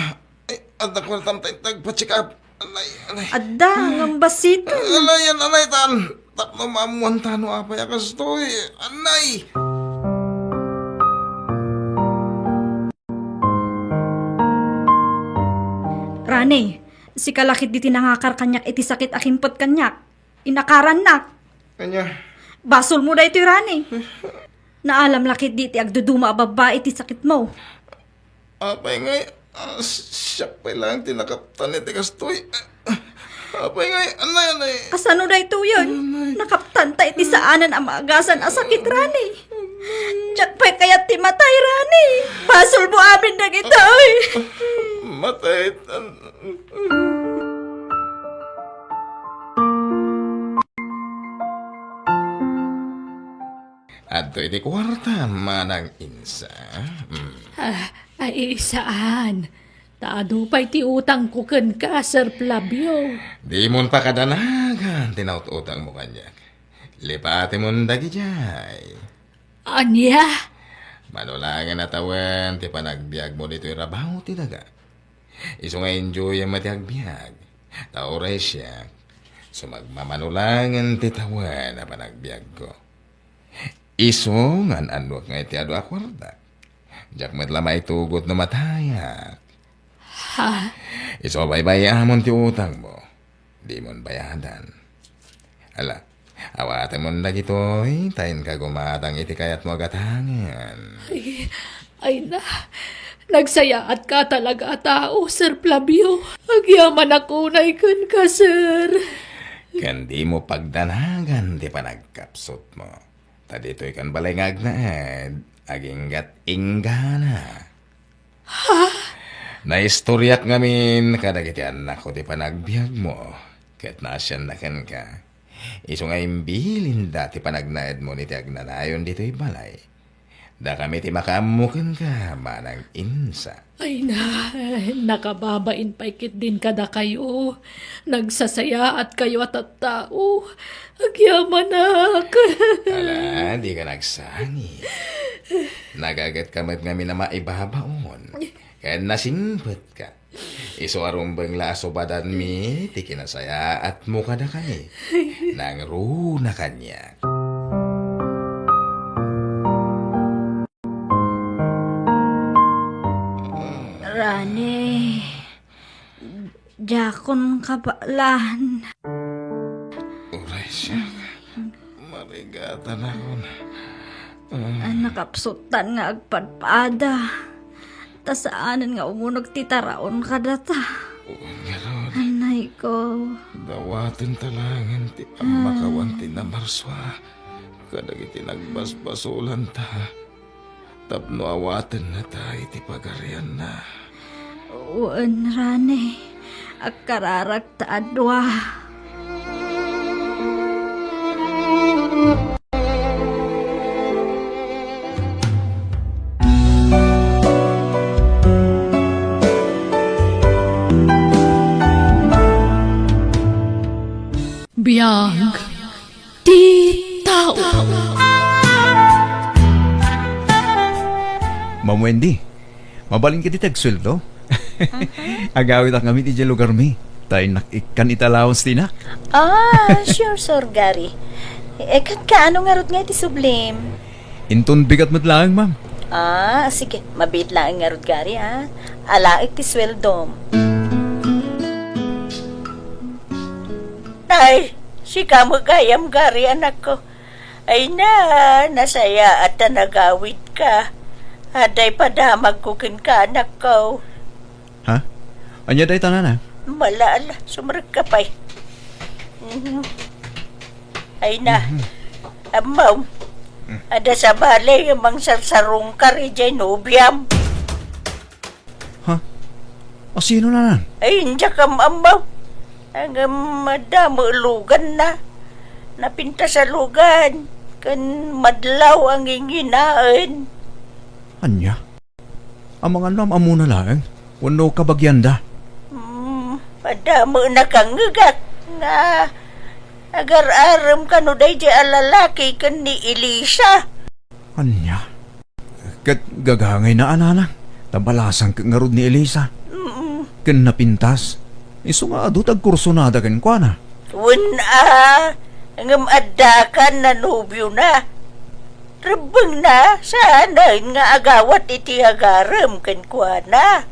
Ay, adda kuartam ta inta agpa-check up. Anay, anay. Adda, ngem bassit. Anay, anay, tan. Tapno maammuan ta no apay a kastoy. Anay. Rani, sika la ketdi ti nangakar kaniak iti sakit a kimpet kaniak. Inakarannak. Ania? Basolmo daytoy, Rani. Naalam la ketdi ti agduduma a babbai iti sakitmo. Apay ngay, ah, siak pay laeng ti nakaptan iti kastoy. Apay ngay, anay, anay. Kasano daytoyen? Anay. Nakaptanta iti saanen a maagasan a sakit, Rani. Diak pay kayat ti matay, Rani. Basolmo amin dagitoy. Matay. Adto iti kuarta, Manang Insa. Mm. Ah, ay, saan. Ta adu pay ti utangko kenka, Sir Flavio. Dimon pakadanagan ti naut-utangmo kaniak. Lipatemon dagidiay. Ania? Mano laengen a tawen ti panagbiagmo ditoy rabaw ti daga. Isu nga enjoyem ti agbiag. Ta uray siak, sumagmamano laengen ti tawen a panagbiagko. Isu nga an-annuek nga iti adu a kuarta. Diak met la maitugot no matayak. Ha? Isu a baybay-amon ti utangmo. Dimon bayadan. Ala, awatemon dagitoy, ta inka gumatang iti kayatmo a gatangen. Ay, ay na, nagsayaatka talaga a tao, Sir Flavio. Agyamanak unay kenka, sir. Ken dimo pagdanagan ti panagkapsutmo. Ta ditoy kan balay nga agnaed, agingga't inggana. Ha? Naistoriak ngamin kadagiti annakko ti panagbiagmo, ket naasianna kenka. Isu nga imbilinda ti panagnaedmo iti agnanayon ditoy balay. Dakami ti makaammo kenka, manang insa. Ay na, nakababain pay ketdin kadakayo. Nagsasayaatkayo a tattao. Agyamanak. Ala, dika nagsangit. Nagagetka met ngamin a maibabaon. Ken nasingpetka. Isu a rumbeng la a subadanmi ti kinasayaatmo kadakami. Nangruna kaniak. Rani, diakon kabaelan. Uray siak, marigatanakon. Ah. A, nakapsutan nga agpadpada. Ta saanen nga umuneg ti taraon kadata. Wen ngarud. Anayko. Dawatenta laengen ti ammakawan ti namarsua kadagiti nagbasbasolanta. Tapno awatennata iti pagarianna. Wen, Rani, agkararakta a dua. Biag ti tao. Ma'am Wendy, mabalin kadi ti agsueldo? Aha. Agawidak ngamin idiay lugarmi. Ta innak ikkan iti allowance ti inak. Ah, sure, Sir Gary. Eh, ket kaano ngarud nga iti sublim? Inton bigat met laeng, ma'am. Ah, sige. Mabiit laeng ngarud, Gary, ah. Alaek ti sueldom. Ay, sika met gayam, Gary, anakko. Ay na, nasayaat ta nagawidka. Adda padamagko kenka, anakko. Ha? Ania dayta, nanang? Mala, ala, sumrekka pay. Mhm. Ay na. Mhm. Ammo, mm, adda sabali nga mangsarsarungkar idiay nobiam. Ha? Asino, nanang? Ay, diak am-ammo. Ngem adda met luganna. Napintas a lugan ken madlaw a nginginaen. Ania? Amangan no am-ammona laeng wenno kabagianda? Hmm, adda met nakangngegak nga agar-arem kano daydiay a lalaki ken ni Elisa. Ania? Ket gagangayna a, nanang, ta balasang ket ngarud ni Elisa. Mm. Ken napintas. Isu nga adu ti agkursunada kenkuana. Wen a, ngem adda kan nanobiona. Rebbengna, saanen nga agawat iti agarem kenkuana.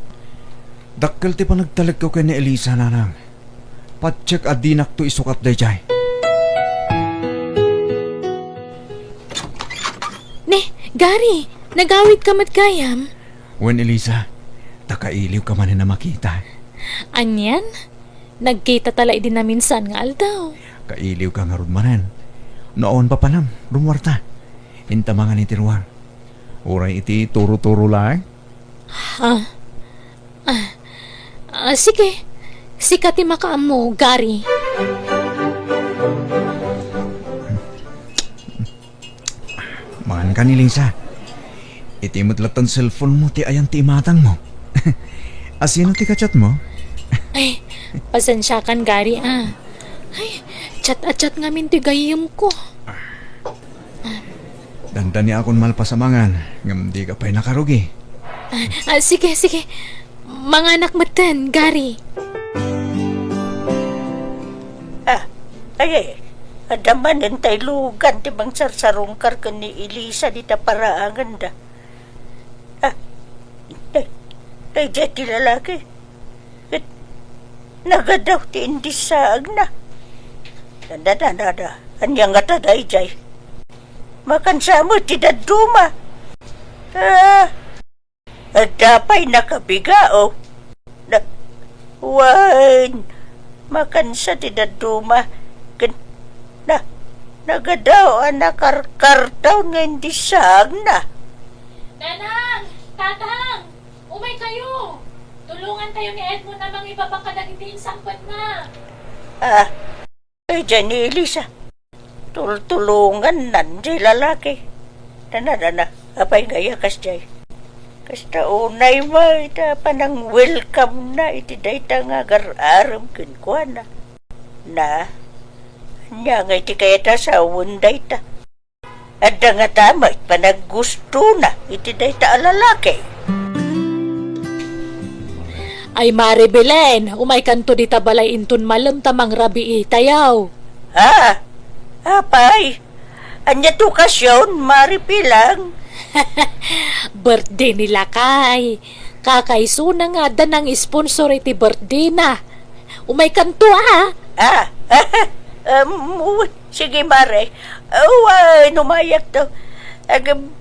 Dakkel ti panagtalekko ken ni Elisa, nanang. Patiek a dinakto isukat daydiay. Ne, Gary, nagawidka met gayam? Wen, Elisa, ta kailiwka manen a makita. Anian? Nagkitata la idi naminsan nga aldaw. Kailiwka ngarud manen. No awan papanam, rummuarta. Inta mangan iti ruar. Uray iti turo-turo laeng. Ah. Ah. Ah, sige. Sika ti makaammo, Gary. Mangan ka ni Lisa. Iti met lattan cellphone mo ti ayan ti imatang mo. Asino ti kachat mo? Ay, pasensiakan, Gary, ah. Ay, chat a chat ngamin ti gayyem ko. Dandaniakon malpas a mangan, ngem dika pay nakarugi. Ah, ah, sige, sige. Manganak metten, Gary. Ah, ay, ay. Adda manen tay lugan ti mangsarsarungkar ken ni Elisa dita paraanganda. Ah, tay, tay, daydiay ti lalaki. Ket nagadaw ti indissaagna. Dada, dada, ania ngata daydiay? Makansa met ti dadduma. Ah, adda pay nakabigao. Na, wen, makansa ti dadduma. Ken, na, nagadaw a nakarkartaon nga indissaagna. Nanang! Tatang! Umay kayo! Tulongan tayo ni Edmond a mangibaba kadagiti insangpetna. Ah, ay, daydiay ni Elisa. Tultulongannan ti lalaki. Dana, dana. Apay ngay a kasdiay? Kasta unay met a panang-welcome na iti dayta nga agar-arem kenkuana. Na, ania ngay ti kayat a sawen dayta? Adda ngata met panaggustona iti dayta a lalaki. Ay, Mare Belen, umaykanto dita balay inton malem ta mangrabiitayo. Ha? Apay? Ania ti okasion, Mare Pilang? Birthday ni lakay. Kakaisuna nga adda nang-sponsor iti birthday na. Umaykanto, a. Ah, um, uy, sige, Mare. Uy, umayakto. Agam,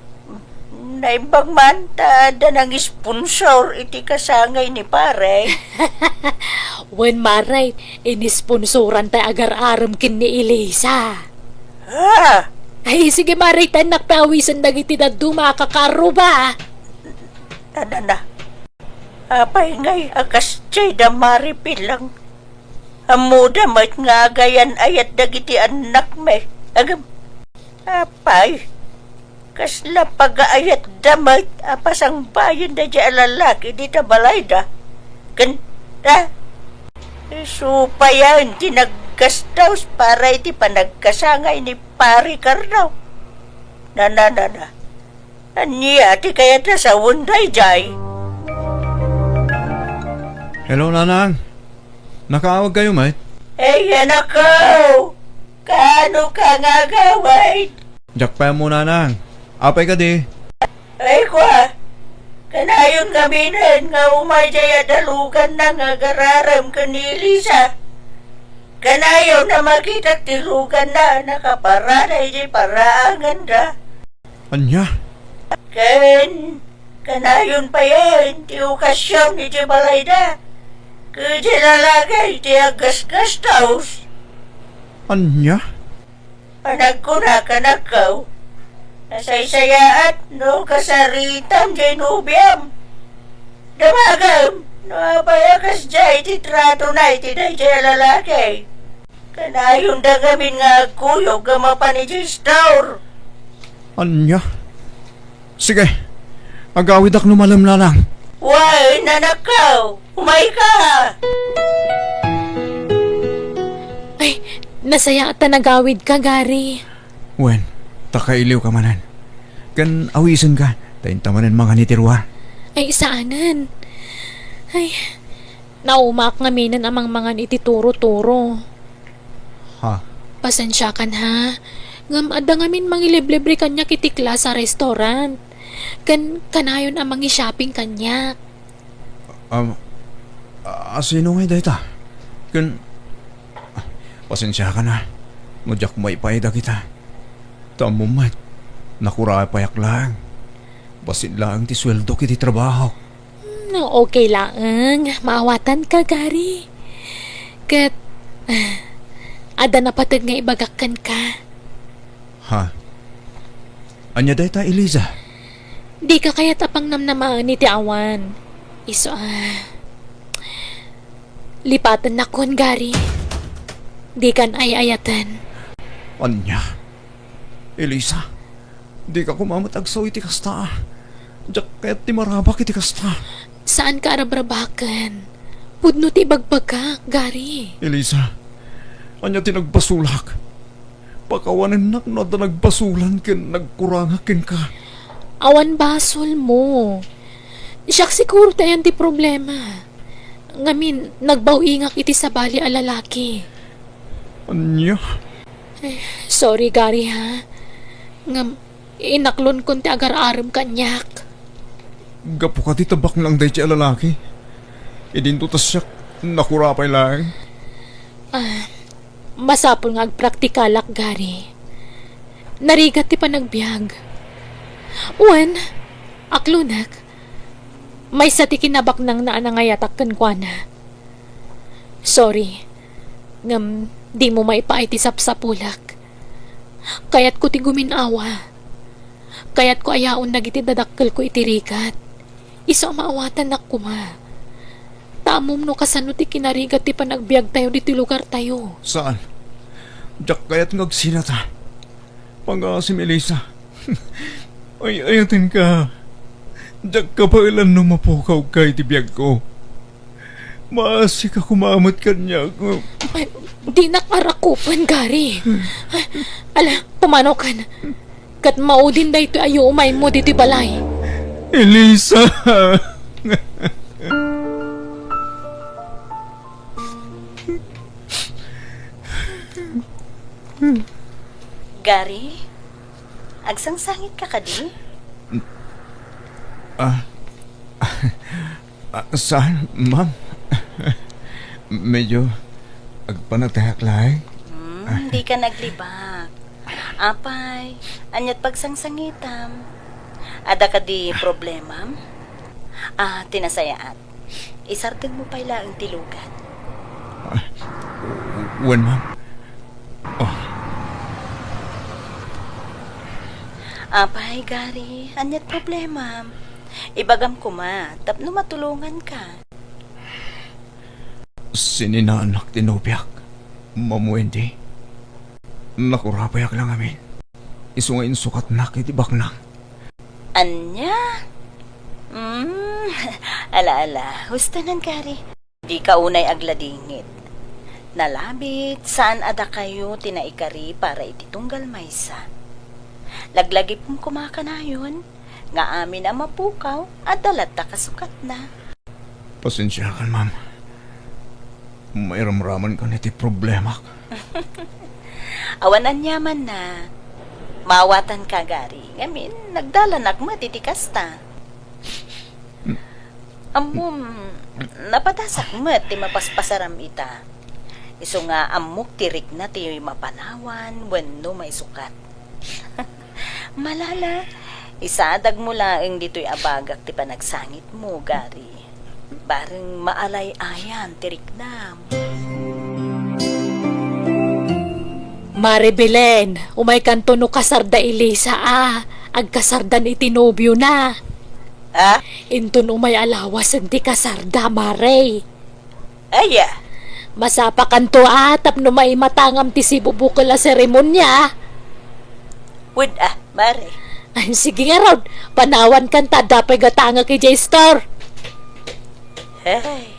naimbag man ta adda nang-sponsor iti kasangay ni Pare. Wen, Mare, inisponsoran tay agar-arem ken ni Elisa. Ah! Ay, sige, Mare, ta innak pay awisen dagiti dadduma a kakarruba. Adana. Apay ngay a kasdiay da Mare Pilang? Ammoda met nga agayan-ayat dagiti annakmi. Agam, apay, kasla pagaayatda met a pasangbayen daydiay a lalaki dita balayda? Ken, a, isu payen ti naggastos para iti panagkasangay ni Pare Carlo. Na, na, na, na. Ania ti kayat a sawen daydiay? Hello, Nanang. Nakaawagkayo met? Ay, anakko! Kaano ka nga agawid? Diak pay ammo, Nanang. Apay kadi? Ay, kua, kanayon ngaminen nga umay diay a daluganna nga agar-arem ken ni Elisa. Kanayon a makitak ti luganna a nakaparada idiay paraanganda. Ania? Ken kanayon payen ti okasion iti balayda. Ket ti lalaki ti aggasgastos. Ania? A nagkuna kanakko, nasaysayaat no kasaritam diay nobiam. Damagem no apay a kasdiay ti tratona iti daydiay a lalaki. Kanayonda ngamin nga agkuyog a mapan idiay store. Ania? Sige, agawidak no malem, Nanang. Wen, anakko, umayka! Ay, nasayaat ta nagawidka, Gary. Wen, ta kailiwka manen. Ken awisenka, ta inta manen mangan iti rua. Ay, saanen. Ay, naumaak ngaminen a mangmangan iti turo-turo. Ha? Pasensiakan, ha? Ngem adda ngamin mangiliblibre kaniak iti class a restaurant. Ken kanayon a mangi-shopping kaniak. Am, a, sino ngay dayta? Ken, pasensiakan a, no diak maipaay dagita. Ta ammom met, nakurapayak laeng. Bassit laeng ti sueldok iti trabahok. Hmm, okay laeng. Maawatanka, Gary. Ket, adda napateg nga ibagak kenka. Ha? Ania dayta, Eliza? Dika kayat a pangnamnamaen iti awan. Isu a, lipatennakon, Gary. Dikan ay-ayaten. Ania? Elisa, dika koma met agsaw iti kasta. Diak kayat ti marabak iti kasta. Saanka a rabrabaken. Pudno ti ibagbagak, Gary. Elisa, ania ti nagbasolak? Pakawanennak no adda nagbasolan ken nagkurangak kenka. Awan basolmo. Siak siguro ti ayan ti problema. Ngamin, nagbaw-ingak iti sabali a lalaki. Ania? Eh, sorry, Gary, ha? Ngem, inaklonkon ti agar-arem kaniak. Gapu kadi ta baknang daytoy a lalaki. Idinto ta siak, nakurapay laeng. Ah, masapul nga agpraktikalak, Gary. Narigat ti panagbiag. Wen, aklonek. Maysa ti kinabaknangna a nangayatak kenkuana. Sorry. Ngem, dimo maipaay ti sapsapulak. Kayatko ti gumin-awa. Kayatko a yaon dagiti dadakkelko iti rigat. Isu a maawatannak koma. Ta ammom no kasano ti kinarigat ti panagbiagtayo ditoy lugartayo. Saan? Diak kayat nga agsinata. Pangaasim, Elisa. Ay-ayatenka. Diak kabaelan no mapukawka iti biagko. Maasika koma met kaniak. Ay, dinak arakupen, Gary. Ala, pumanokan. Ket maudin daytoy a yuumaymo ditoy balay. Elisa! Gary, agsangsangitka kadi? Ah, ah, saan, ma'am? Medyo agpanagtayak laeng. Hmm, dika naglibak. Apay, aniat pagsangsangitam? Adda kadi problemam? Ah, ti nasayaat. Isardengmo pay laeng ti lugat. Ah, wen, ma'am. Ah. Apay, Gary, aniat problemam? Ibagam koma, tapno matulonganka. Sininaanak ti nobiak, Ma'am Wendy. Nakurapayak la ngamin. Isu nga insukatnak iti baknang. Ania? Mm, ala, ala. Husto nan, Gary. Dika unay agladingit. Nalabit, saan a dakayo ti naikari para iti tunggal maysa. Laglagipem koma kanayon nga amin a mapukaw, adda latta kasukatna. Pasensiakan, ma'am. Mairamramankan iti problemak. Awan aniamanna. Maawatanka, Gary. Ngamin, nagdalanak met iti kasta. Ammom, napadasak met ti mapaspasaram ita. Isu nga ammok ti rikna ti mapanawan wenno maisukat. Malala, isadagmo laeng ditoy a bagak ti panagsangitmo, Gary. Bareng maalay-ayan ti riknam. Mare Belen, umaykanto no kasarda Elisa a agkasardan iti nobiona. Ha? Inton umay a lawasen ti kasarda, Mare. Aya? Masapakanto a tapno maimatangam ti sibubukel a seremonia. Wen a, Mare. Ay, sige ngarud, panawankan ta adda pay gatangek idiay store. Ay,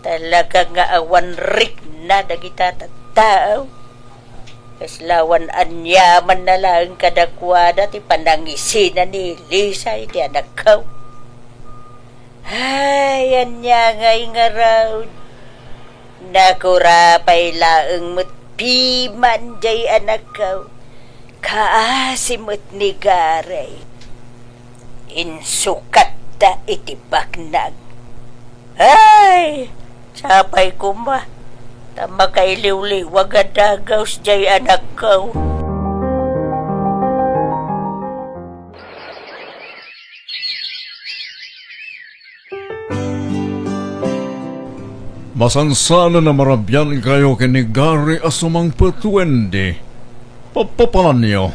talaga nga awan rikna dagita tattao. Kasla awan aniamanna laeng kadakuada ti panangisina ni Elisa iti anakko. Ay, ania ngay ngarud? Nakurapay laeng met piman jay anakko. Kaasi met ni Gary. Insukatta iti baknang. Ay, sapay koma, ta makailiwliwag a dagus jay anakko. Masansanan a marabiankayo ken ni Gary a sumangpet, Wendy. Papapananyo?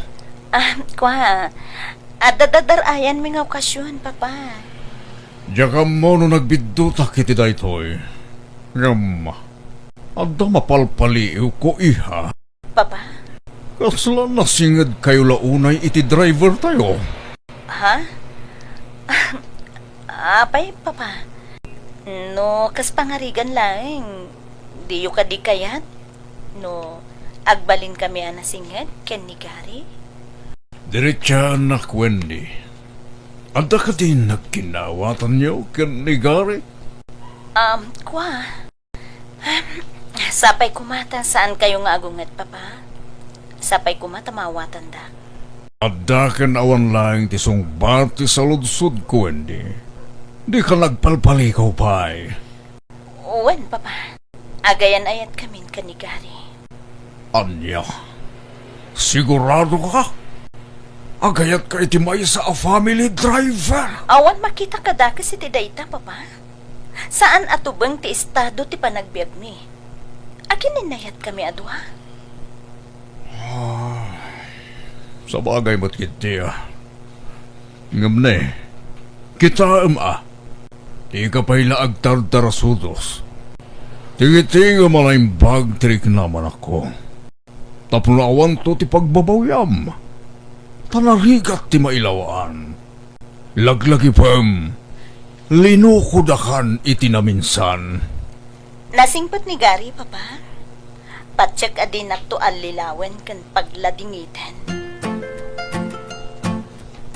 Ah, kua, adda dadar-ayanmi nga okasion, Papa. Diak ammo no nagbiddutak iti daytoy. Ngem, adda mapalpaliiwko, iha. Papa? Kasla nasingedkayo la unay iti drivertayo? Ha? Apay, Papa? No kas pangarigan laeng, diyo kadi kayat no agbalinkami a nasinged ken ni Gary? Diritsaannak, Wendy. Adda kadin nagkinnawatanyo ken ni Gary? Um, kua. Sapay koma ta saan kayo nga agunget, Papa. Sapay koma ta maawatandak. Adda ken awan laeng ti sungbat ti saludsodko, Wendy. Dika nagpalpalikaw pay. Wen, Papa. Agayan-ayatkamin ken ni Gary. Ania? Sigurado ka? Agayatka iti maysa a family driver? Awan makita kadakes iti dayta, Papa. Saan a tubeng ti estado ti panagbiagmi. Agin-innayatkami a dua? Ah, sabagay met ketdi, a. Ngem ne, kitaem a, dika pay la agtardarasudos. Tingtingem a naimbag ti riknam, anakko. Tapno awanto ti pagbabawiam, ta narigat ti mailawaan. Laglagipem, linukodakan iti naminsan. Nasingpet ni Gary, Papa. Patiek a dinakto allilawen ken pagladingiten.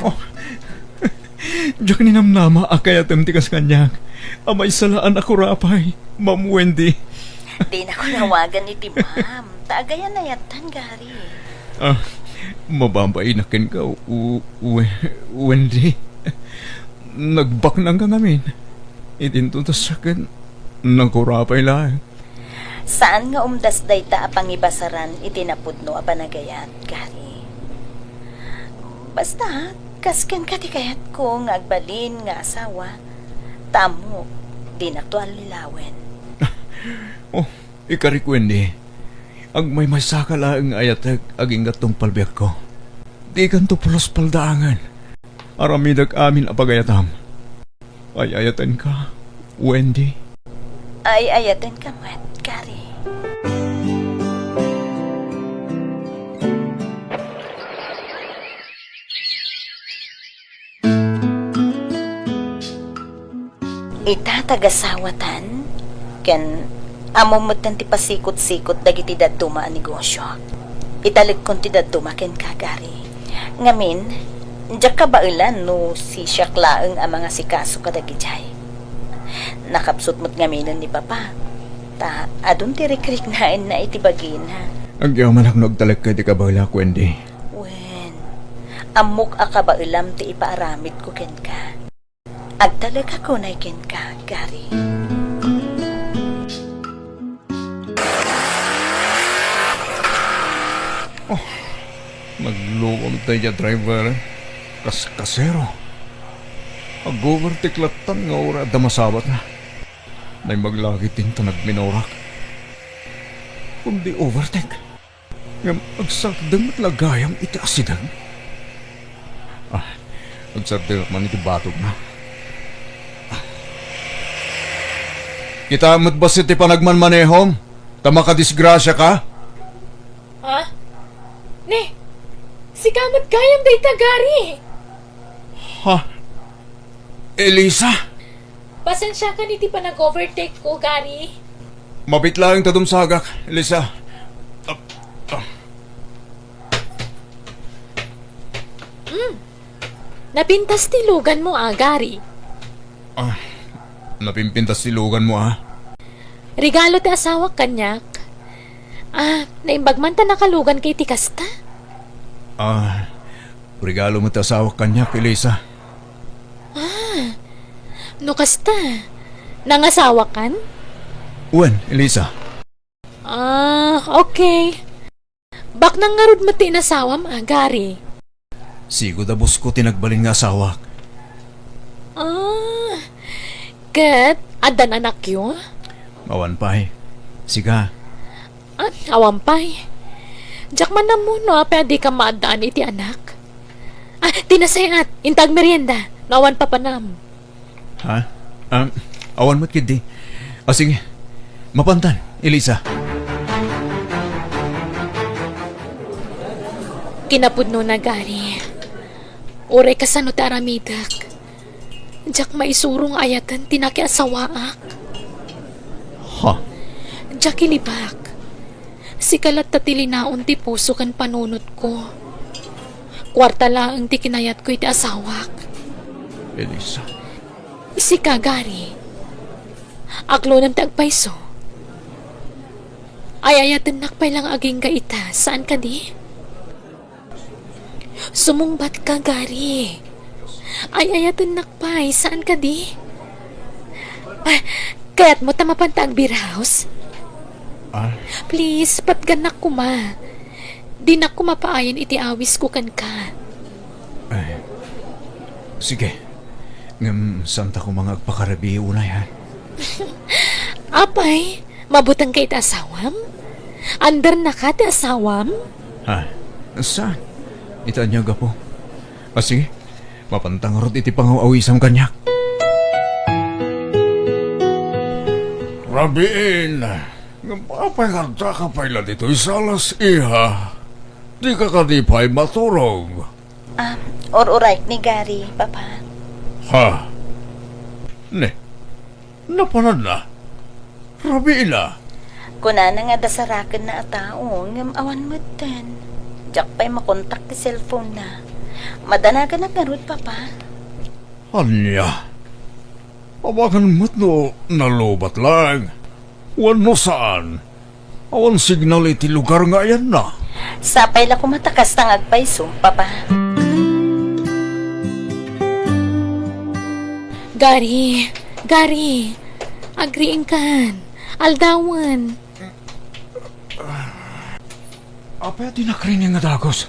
Oh, diak ninamnama a kayatem ti kas kaniak. A maysa la a nakurapay, Ma'am Wendy. Dinak nawagan iti ma'am. Ta agayan-ayatan, Gary. Ah, mababainak kenka, u-, we-, Wendy. Nagbaknangka ngamin. Idinto ta siak ket nakurapay laeng. Saan nga umdas dayta a pangibasaran iti napudno a panagayat, Gary. Basta, kas kenka ti kayatko nga agbalin nga asawa, ta ammok, dinakto allilawen. Oh, ikarik, Wendy. Agmaymaysaka laeng nga ayatek agingga tungpal biagko. Dikanto pulos paldaangen. Aramidek amin a pagayatam. Ay-ayatenka, Wendy. Ay-ayatenka met, Gary. Ita tagasawatan, ken ammom metten ti pasikot-sikot dagiti dadduma a negosio. Italekkon ti dadduma kenka, Gary. Ngamin, diak kabaelan no sisiak laeng a mangasikaso kadagidiay. Nakapsut met ngaminen ni Papa, ta adun ti rikriknaenna iti bagina. Agyamanak no agtalekka iti kabaelak, Wendy. Wen, ammok a kabaelam ti ipaaramidko kenka. Agtalekak unay kenka, Gary. Oh, nagluom daydiay a driver. Kaskasero. Ag-overtake lattan nga uray adda masabatna. Naimbag la ketdin ta nagminorak. Kundi overtake. Ngem agsardeng met la gayam iti asideg. Ah, agsardengak man iti batogna. Ah. Kitaem met bassit ti panagmanmanehom, ta makadisgrasiaka. Ha? Ne, sika met gayam dayta, Gary. Ha? Elisa? Pasensiakan iti panag-overtake ko, Gary. Mabit laeng ta dumsagak, Elisa. Ah, ah. Mm. Napintas ti luganmo, a, Gary. Ah, napimpintas ti luganmo, a? Regalo ti asawak kaniak. Ah, naimbag man ta nakaluganka iti kasta? Ah, regalo met ti asawak kaniak, Elisa. Ah, no kasta, nangasawakan? Wen, Elisa. Ah, okay. Baknang ngarud met ti inasawam, a, Gary? Sigud a bosko ti nagbalin nga asawak. Ah, ket addan anakyo? Awan pay. Sika? Ah, awan pay. Diak man ammo no apay a dika maaddaan iti anak. Ah, ti nasayaat, inta agmerienda, no awan papanam. Ha? Ah, awan met ketdi. Ah, sige. Mapantan, Elisa. Kinapudnona, Gary. Uray kasano ti aramidek, diak maisuro nga ayaten ti nakiasawaak. Ha? Diak ilibak. Sika latta ti linaon ti puso ken panunotko. Kuarta laeng ti kinayatko iti asawak. Elisa. Sika, Gary. Aklonem ti agpayso. Ay-ayatennak pay lang agingga ita, saan kadi? Sumungbat ka, Gary. Ay-ayatennak pay, saan kadi? Ah, kayatmo ta mapanta agbirhaos? Ah? Please, patgannak koma. Dinak koma paayen iti awisko kenka. Ay, sige. Ngem, saanta koma nga agpakarabii unay, ha? Apay, mabutengka iti asawam? Andernaka ti asawam? Ha? Saan? Ita ania gapu? Ah, sige. Mapanta ngarud iti pangaw-awisam kaniak. Rabiin, ngem apay nga addaka pay la ditoy salas, iha? Dika kadi pay maturog? Ah, ur-urayek ni Gary, Papa. Ha? Ne, napananna? Rabiina. Kunana nga adda sarakenna a tao, ngem awan metten. Diak pay makontak ti cellphone-na. Madanagannak ngarud, Papa. Ania? Amangan met no nalubat laeng. Wenno saan? Awan signal iti lugar nga ayanna. Sapay la koma ta kasta nga agpayso, Papa. Gary, Gary, agriingkan, aldawen. Apay a di nakrining nga dagus?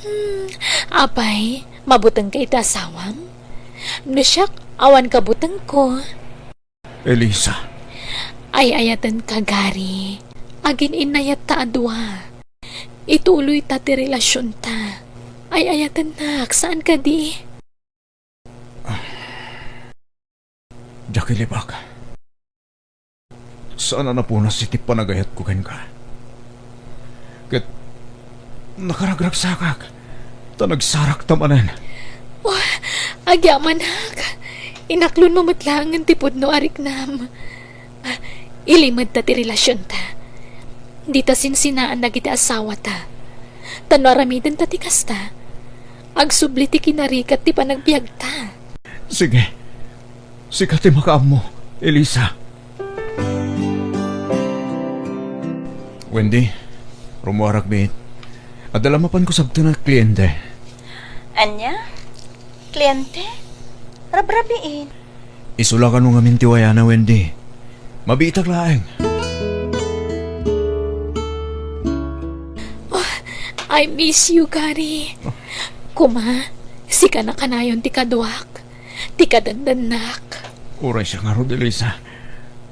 Hmm, apay, mabutengka iti asawam? No siak, awan kabutengko. Elisa. Ay-ayatenka, Gary. Agin-innayatta a dua. Ituloyta ti relasionta. Ay-ayatennak, saan kadi? Diak ilibak. Saan a napunas iti panagayatko kenka. Ket nakaragragsakak, ta nagsarakta manen. Oh, agyamanak. Inaklonmo met laengen ti pudno a riknam. Ah, ilimedta ti relasionta. Dita sinsinaan dagiti asawata. Ta no aramidenta ti kasta, agsubli ti kinarigat ti panagbiagta. Sige. Sika ti makaammo, Elisa. Wendy, rummuarak met. Adda la mapanko sabten a kliente. Ania? Kliente? Rabrabiin. Isu la kano ngamin ti wayana, Wendy. Mabiitak laeng. Oh, I miss you, Gary. Kuma, sika na kanayon ti kaduak. Ti kadandannak. Uray siak ngarud, Elisa.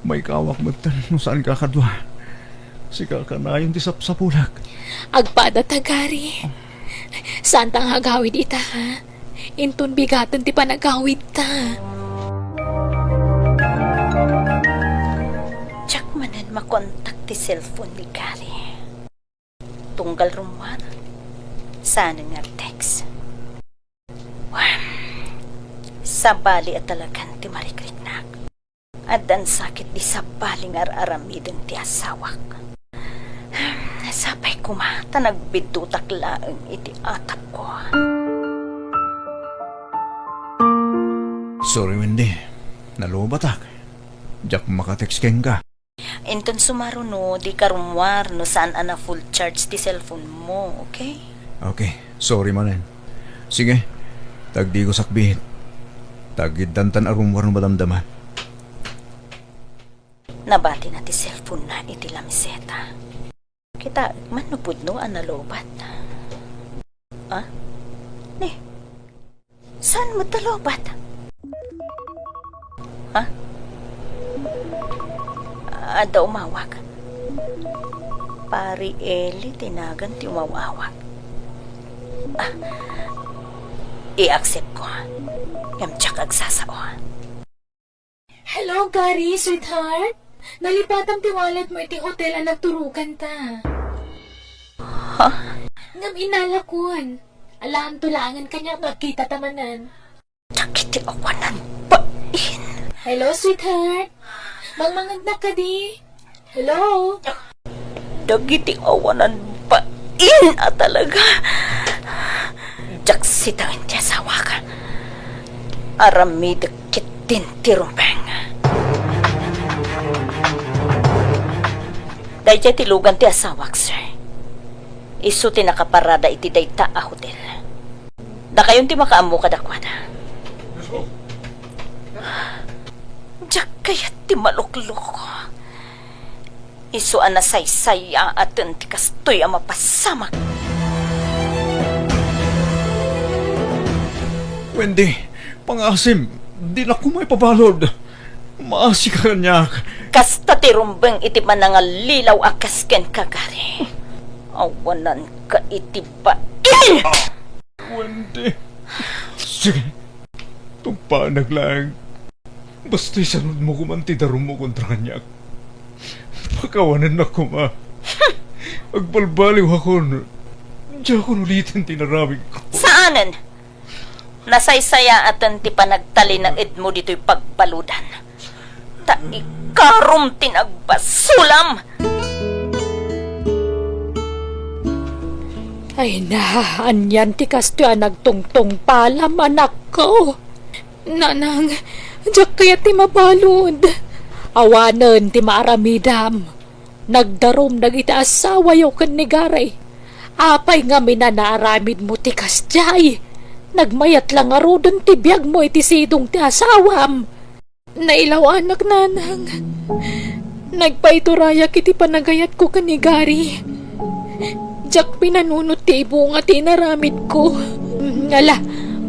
Maikawak metten no saan ka kadua. Sika kanayon ti sapsapulak. Agpada ta, Gary. Saanta nga agawid ita, ha? Inton bigaten ti panagawidta. Diak manen makontak ti cellphone ni Gary. Tunggal rummuar, saan nga text. Wan, sabali a talagan ti marikriknak. Addan sakit di sabali nga ar-aramiden ti asawak. Sapay kuma ta nagbiddutak laeng iti atapko. Sorry, Wendy. Nalubatak. Diak makatext kenka. Inton sumaruno, dika rummuar no saan a na-full charge ti cellphone mo, okay? Okay. Sorry manen. Sige. Tagdigosak biit. Tagiddantan a rummuar no madamdama. Nabatina ti cellphone-na iti lamiseta. Kitaek man no pudno a nalubat. Ah? Ni, saan met ta lubat? Ha? Adda umawag. Pari Eli ti nagan ti umaw-awag. Ah, i-accept ko. Ngem diak agsasao. Hello, Gary, sweetheart. Nalipatam ti wallet mo iti hotel a nagturoganta. Ha? Ngem inalakon. Alaanto laengen kaniak no agkitata manen. Dagiti awanan bain. Hello, sweetheart. Mangmangegnak kadi? Hello? Dagiti awanan bain a talaga. Diak sitaen ti asawak. Aramidek ketdin ti rumbeng. Daydiay ti lugan ti asawak, sir. Isu ti nakaparada iti dayta a hotel. Dakayon ti makaammo kadakuada. Diak kayat ti malukloko. Isu a nasaysayaaten ti kastoy a mapasamak. Wendy, pangasim, dinak koma ipabalud. Maasika kaniak. Kasta ti rumbeng iti panangallilaw a kas kenka, Gary. Awananka iti bain! Wendy. Sige. Tumpanak laeng. Basta isanudmo koman ti darummo kontra kaniak. Pakawanennak koma. Agbalbaliwakon. Diakon uliten ti inaramidko. Saanen! Nasaysayaaten ti panagtalinaedmo ditoy pagbaludan. Ta ikarom ti nagbasolam! Ay na, anian ti kastoy a nagtungtungpalam, anakko? Nanang, diak kayat ti mabalud. Awanen ti maaramidam. Nagdarum dagiti asawayo ken ni Gary. Apay ngamin a naaramidmo ti kasdiay? Nagmayat la ngaruden ti biagmo iti sidong ti asawam. Nailaw-anak, nanang. Nagpaiturayak iti panagayatko ken ni Gary. Diak pinanunot ti ibunga ti inaramidko. Ngala,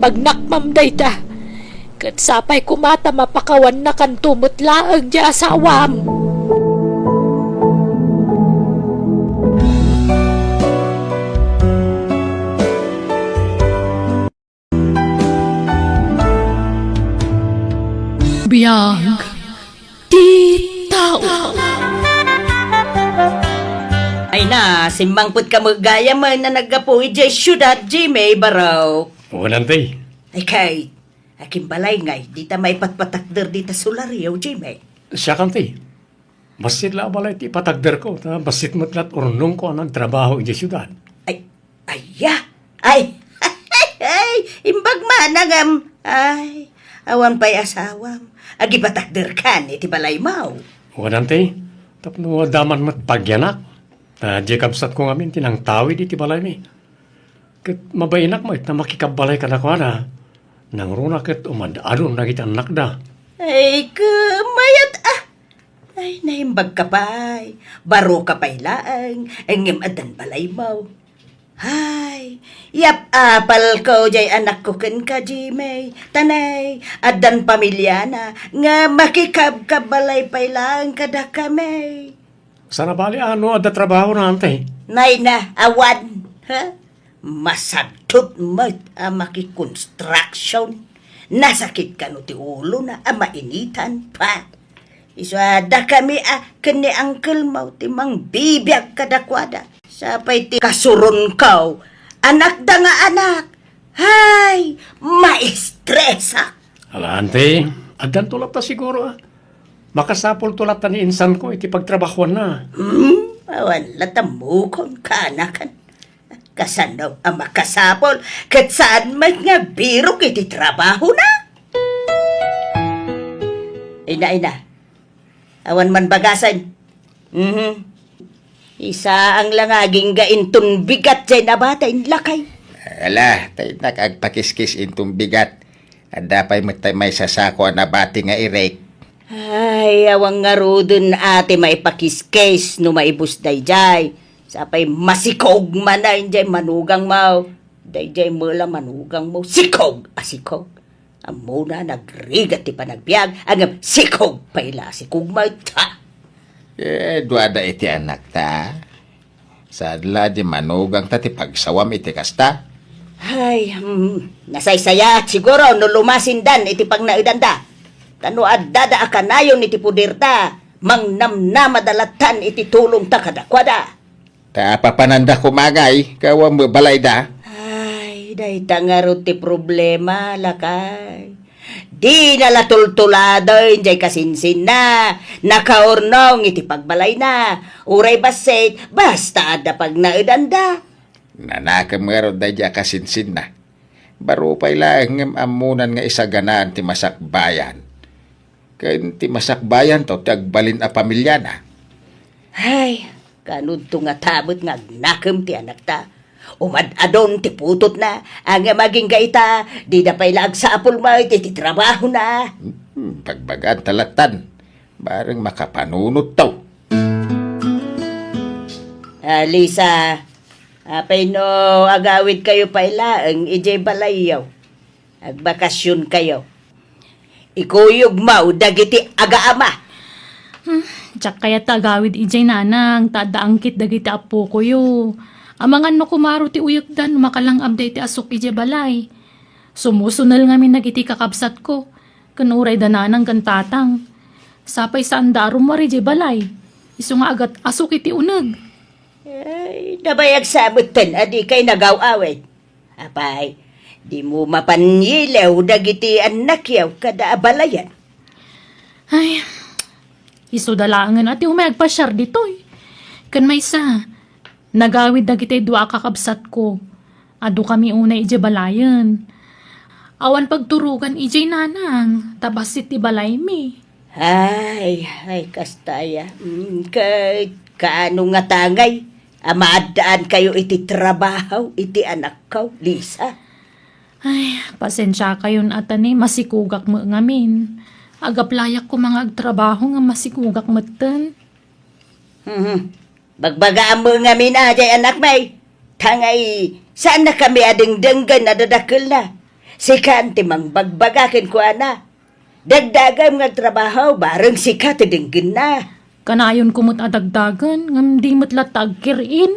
pagnakmam dayta. Ket sapay koma ta mapakawannakanto met laeng ti asawam. Biag ti tao. Ay na, simmangpetka met gayam a naggapu idiay siudad, Jimmy Barok. Wen, anti. Ay kay, Akimbalay ngay, dita maipatpatakder dita solaryo, Jimmy. Siak, anti. Bassit la a balay ti ipatakderko, ta bassit met la ti urnongko a nagtrabaho idiay siudad. Ay, aya? Ay, ay, imbag man a ngem. Ay, awan pay asawam. Agipatakderkan iti balaymo. Wen, anti, tapno adda man met pagyanak. Ta diay kabsatko ngamin ti nangtawid iti balaymi. Ket mabainak met a makikabbalay kadakuada. Nangruna ket umad-adon dagiti annakda. Ay, ket mayat a! Ay, naimbagka pay. Baroka pay laeng, ngem addan balaymo. Hay, yap-apalko diay anakko kenka, Jimmy. Tanay, addan pamiliana, nga makikabkabbalay pay laeng kadakami. Sana bali a no adda trabahona, anti? Nay na, awan. Ha? Masadut met a makikonstruction. Nasakit kano ti ulona a mainitan. Pa. Isu a dakami a ken ni uncle mo ti mangbibiag kadakuada. Sapay ti kasuronko, anakda nga anak. Hay, maestresak. Ala, anti, addanto latta siguro, a. Makasapulto latta ni insanko iti pagtrabahuanna. Hmm, awan latta mukon kaanakan. Kasano a makasapul ket saan met nga birok iti trabahona? Ina, ina, awan man bagasen. Mhm. Isaang la nga agingga inton bigat diay nabati, lakay. Ala, ta innak agpakiskis inton bigat. Adda pay met tay maysa sako a nabati nga irek. Ay, awan ngaruden a ti maipakiskis no maibus daydiay. Sapay masikog manen diay manugangmo. Daydiay met la manugangmo. Sikog a sikog. Ammona, nagrigat ti panagbiag, ngem sikog pay la a sikog met, ha? Eh, duada iti anakta. Saan la di manugangta ti pagsawam iti kasta? Ay, hmm, nasaysayaat siguro no lumasindan iti pagnaedanda. Ta no addada a kanayon iti puderda, mangnamnamada lattan iti tulongta kadakuada. Ta apapananda koma ngay, kawan met balayda. Ay, dayta ngarud ti problema, lakay. Dina la tultuladen diay kasinsinna, nakaurnong iti pagbalayna. Uray bassit, basta adda pagnaedanda. Nanakem ngarud daydiay a kasinsinna. Baro pay laeng ngem ammonan nga isaganaan ti masakbayan. Ken ti masakbayanto ti agbalin a pamiliana. Ay, kanudto ngata met nga agnakem ti anakta. Umad-adon ti putotna, ngem agingga ita, dida pay la agsapul met iti trabahona. Hmm, bagbagaan ta lattan. Bareng makapanunotto. Ah, Lisa, apay no agawidkayo pay laeng idiay balayyo? Agbakasionkayo. Ikuyogmo dagiti agaama. Hmm, diak kayat ta agawid idiay nanang, ta adda angkit dagiti appokoyo. Amangan no kumaro ti uyekda no makalang-ab daytoy asuk idiay balay. Sumusunel ngamin dagiti kakabsatko, ken uray da nanang ken tatang. Sapay saanda a rummuar idiay balay. Isu nga agat-asuk iti uneg. Ay, nabayag sa metten a dikay nagaw-awid. Apay, dimo mapan yelew dagiti annakyo kada abalayan? Ay, isuda laengen a ti umay agpasiar ditoy. Ken maysa, nagawid dagiti dua a kakabsatko. Adukami unay idiay balayen. Awan pagturogan idiay nanang, ta bassit ti balaymi. Ay, ay, kasta aya. Mm, ket kaano ngata ngay a maaddaankayo iti trabaho iti anakko, Lisa? Ay, pasensiakayon a ta ni masikugak met ngamin. Agaplayak koma nga agtrabaho nga masikugak metten. Mhm. Bagbagaam met ngamin a, jay anakmi. Ta ngay, saannakami a dengdenggen a dadakkelna. Sikan ti mangbagbaga kenkuana. Dagdagem nga agtrabaho, bareng sika ti denggenna. Kanayonko met a dagdagen, ngem di met latta agkir-in.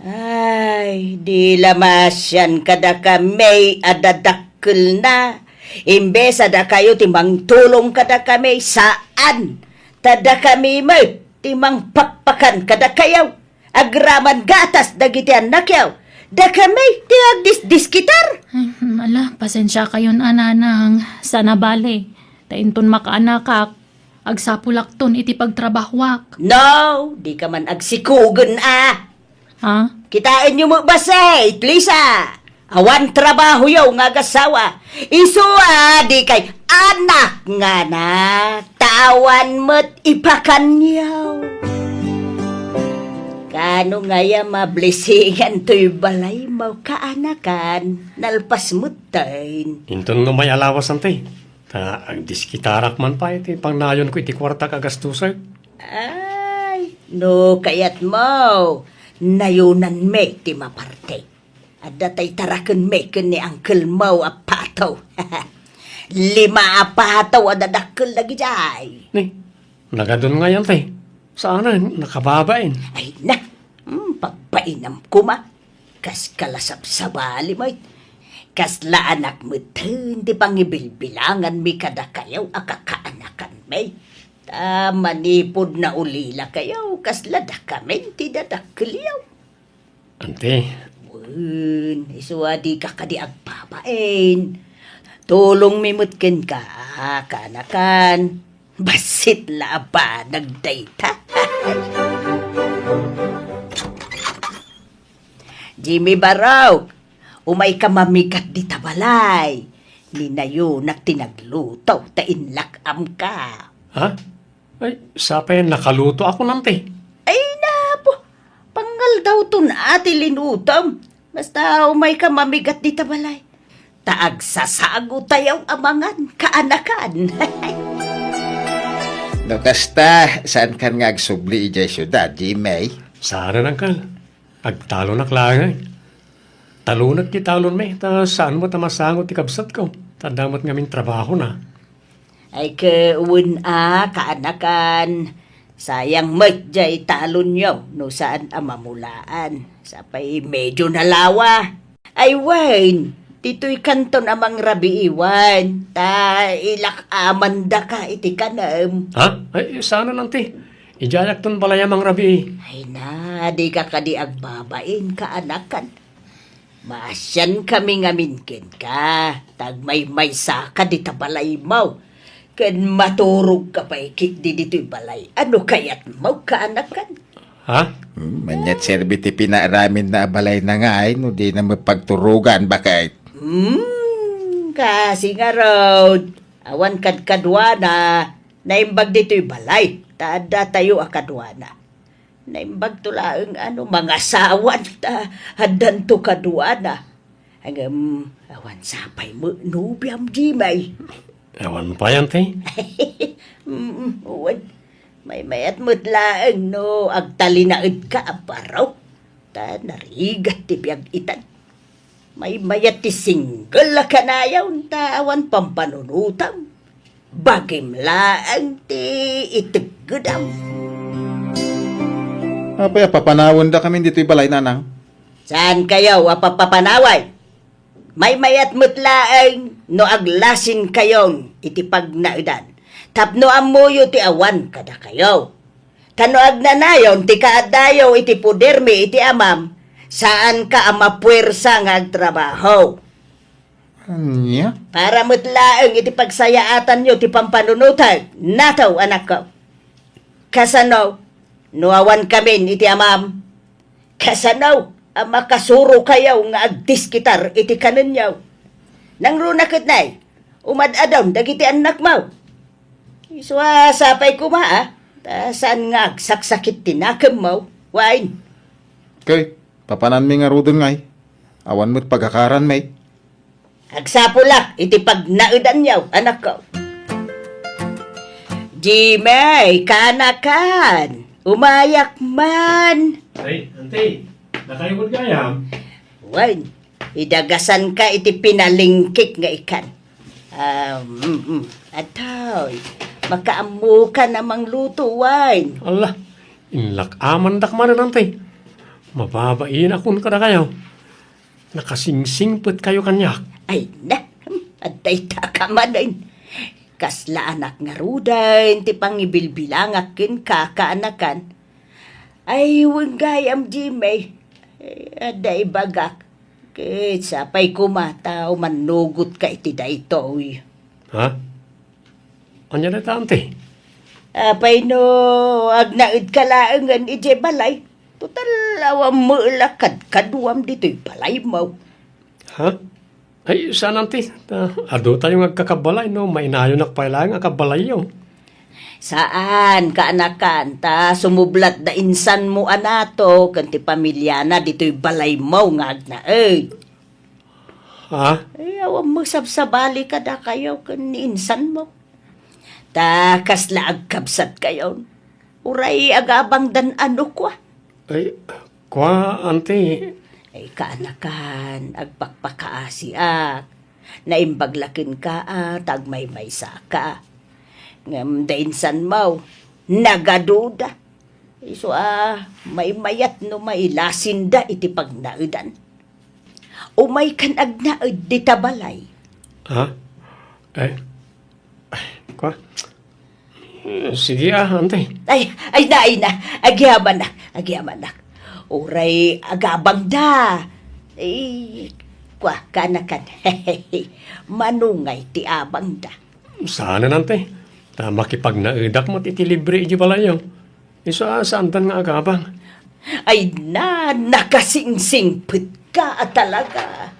Ay, di la maasian kadakami a dadakkelna. Imbes a dakayo ti mangtulong kadakami, saan. Ta dakami met ti mangpakpakan kadakayo. Agraman gatas dagiti annakyo. Dakami ti agdisdiskitar. Hmm, ala, pasensiakayon a, nanang. Saan a bale. Ta inton makaanakak, agsapulakton iti pagtrabahoak. No, dika man agsikugen a. Ha? Kitaenyo met bassit, Lisa. Awan trabahoyo nga agasawa. Isu a dikay anak nga anak. Ta awan met ipakanyo. Kaano ngay a mablisingan toy balaymo, kaanakan? Nalpas metten. Inton no may alawas, anti. Ta agdiskitarak man pay ti pangnayonko iti kuartak a gastusek. Ay, no kayatmo, nayonanmi ti maparte. Adda tay tarakenmi ken ni angkelmo a Pato. Lima a pato a dadakkel dagidiay. Ni, nagadun ngay, anti. Saan a nakababain? Ay na, hmm, pagbainam koma. Kas kalasabsabali met. Kasla anak metten ti pangibilbilanganmi kadakayo a kakaanakanmi. Ta manipud naulilakayo, kasla dakamin ti dadakkelyo. Anti. Wen, isu a dika kadi agbabain. Tulongmi met kenka, kaanakan. Bassit la a banag dayta. Jimmy Barok, umayka mamigat dita balay. Ni nayonak ti nagluto ta inlak-amka. Ha? Ay, sapay nakalutoak, anti. Ay, napo. Pangaldawton a ti linutom. Basta umayka mamigat dita balay. Ta agsasagotayo a mangan, kaanakan. No kasta, saankan nga agsubli idiay siudad, Jimmy? Saan, angkel. Agtalonak laeng, ay. Talonek ti talonmi, ta saan met a masango ti kabsatko, ta adda met ngamin trabahona. Ay, wen a, kaanakan. Sayang met jay talonyo no saan a mamulaan. Sapay medio nalawa. Ay, wen, ditoy kanton a mangrabii, wen. Ta ilak-amandaka iti kanem. Ha? Ay, saan, anti. Idiayakton balay a mangrabii. Ay na, dika kadi agbabain, kaanakan. Maasiankami ngamin kenka, ta agmaymaysaka dita balaymo, ken maturogka pay ketdi ditoy balay a no kayatmo, kaanakan. Ha? Hmm, ania ti serbi ti pinaaraminna a balayna ngay no dina met pagturogan, baket? Hmm, Kasi ngarud, awan kadkaduana, naimbag ditoy balay, ta addatayo a kaduana. Naimbagto laeng a no mangasawan ta addanto kaduana. Ngem awan sapay met nobiam, Jimay. Awan pay, Auntie? Mm, wen. Maymayat met laeng no agtalinaedka a baro. Ta narigat ti biag itan. Maymayat ti single a kanayon ta awan pampanunotam. Bagim laeng ti iteggedam. Apay a papanawendakamin ditoy balay, Nanang? Saankayo a papapanaway? Maymayat met laeng no aglasinkayon iti pagnaedan tapno ammoyo ti awan kadakayo. Ta no agnanayon ti kaaddayo iti podermi iti Amam, saanka a mapuersa nga agtrabaho. Ania? Para met laeng iti pagsayaatanyo ti pampanunotek, nato, anakko. Kasano no awankamin iti Amam? Kasano a makasurokayo nga agdiskitar iti kanenyo? Nangruna ket nay, umad-adon dagiti annakmo. Isu a sapay koma, a, ta saan nga agsaksakit ti nakemmo, wen. Ket papananmi ngaruden ngay, awan met pagakaranmi. Agsapulak iti pagnaedanyo, anakko. Jimmy, kaanakan, umayak man. Ay, Auntie, dakayo met gayam? Wen, idagasanka iti pinalingkik nga ikan. Ah, mm, mm. Atoy, makaammokan a mangluto, wen. Ala, inlak-amandak manen, Auntie. Mababainak kun kadakayo. Nakasingsingpetkayo kaniak. Ay, na, hmm, adda ita ka manen. Kasla anak ngaruden ti pangibilbilangak kenka, kaanakan. Ay, wen gayam, Jimmy. Eh, adda ibagak. Ket sapay koma ta umannugotka iti daytoy. Ha? Ania dayta, Auntie? Apay no agnaedka laengen idiay balay? Total, awan met la kadkaduam ditoy balaymo. Ha? Ay, saan, Auntie. Ta, adu tayo nga agkakabalay, no? Mainayonak pay laeng a kabalayyo. Saan, kaanakan, ta sumublat da insanmo a nato ken ti pamiliana ditoy balaymo nga agnaed. Ha? Ay, awan mo sabsabali kadakayo ken ni insanmo. Ta kasla agkabsatkayon. Uray agabangdan a no kua. Ay, kua, Auntie. Ay, kaanakan, agpakpakaasiak. Naimbag la kenka a ta agmaymaysaka. Ngem da insanmo, nagaduda. Isu a maymayat no mailasinda iti pagnaedan. Umaykan agnaed dita balay. Ha? Eh? Ay, kua? Eh, sige, ah, Auntie. Ay, ay na, ay na. Agyamanak, agyamanak. Uray agabangda. Eh, kua, kaanakan. Manungay ti abangda. Saanen, Auntie. Ta makipagnaedak met iti libre iti balayyo. Isu a saandan nga agabang. Ay na, nakasingsingpetka a talaga.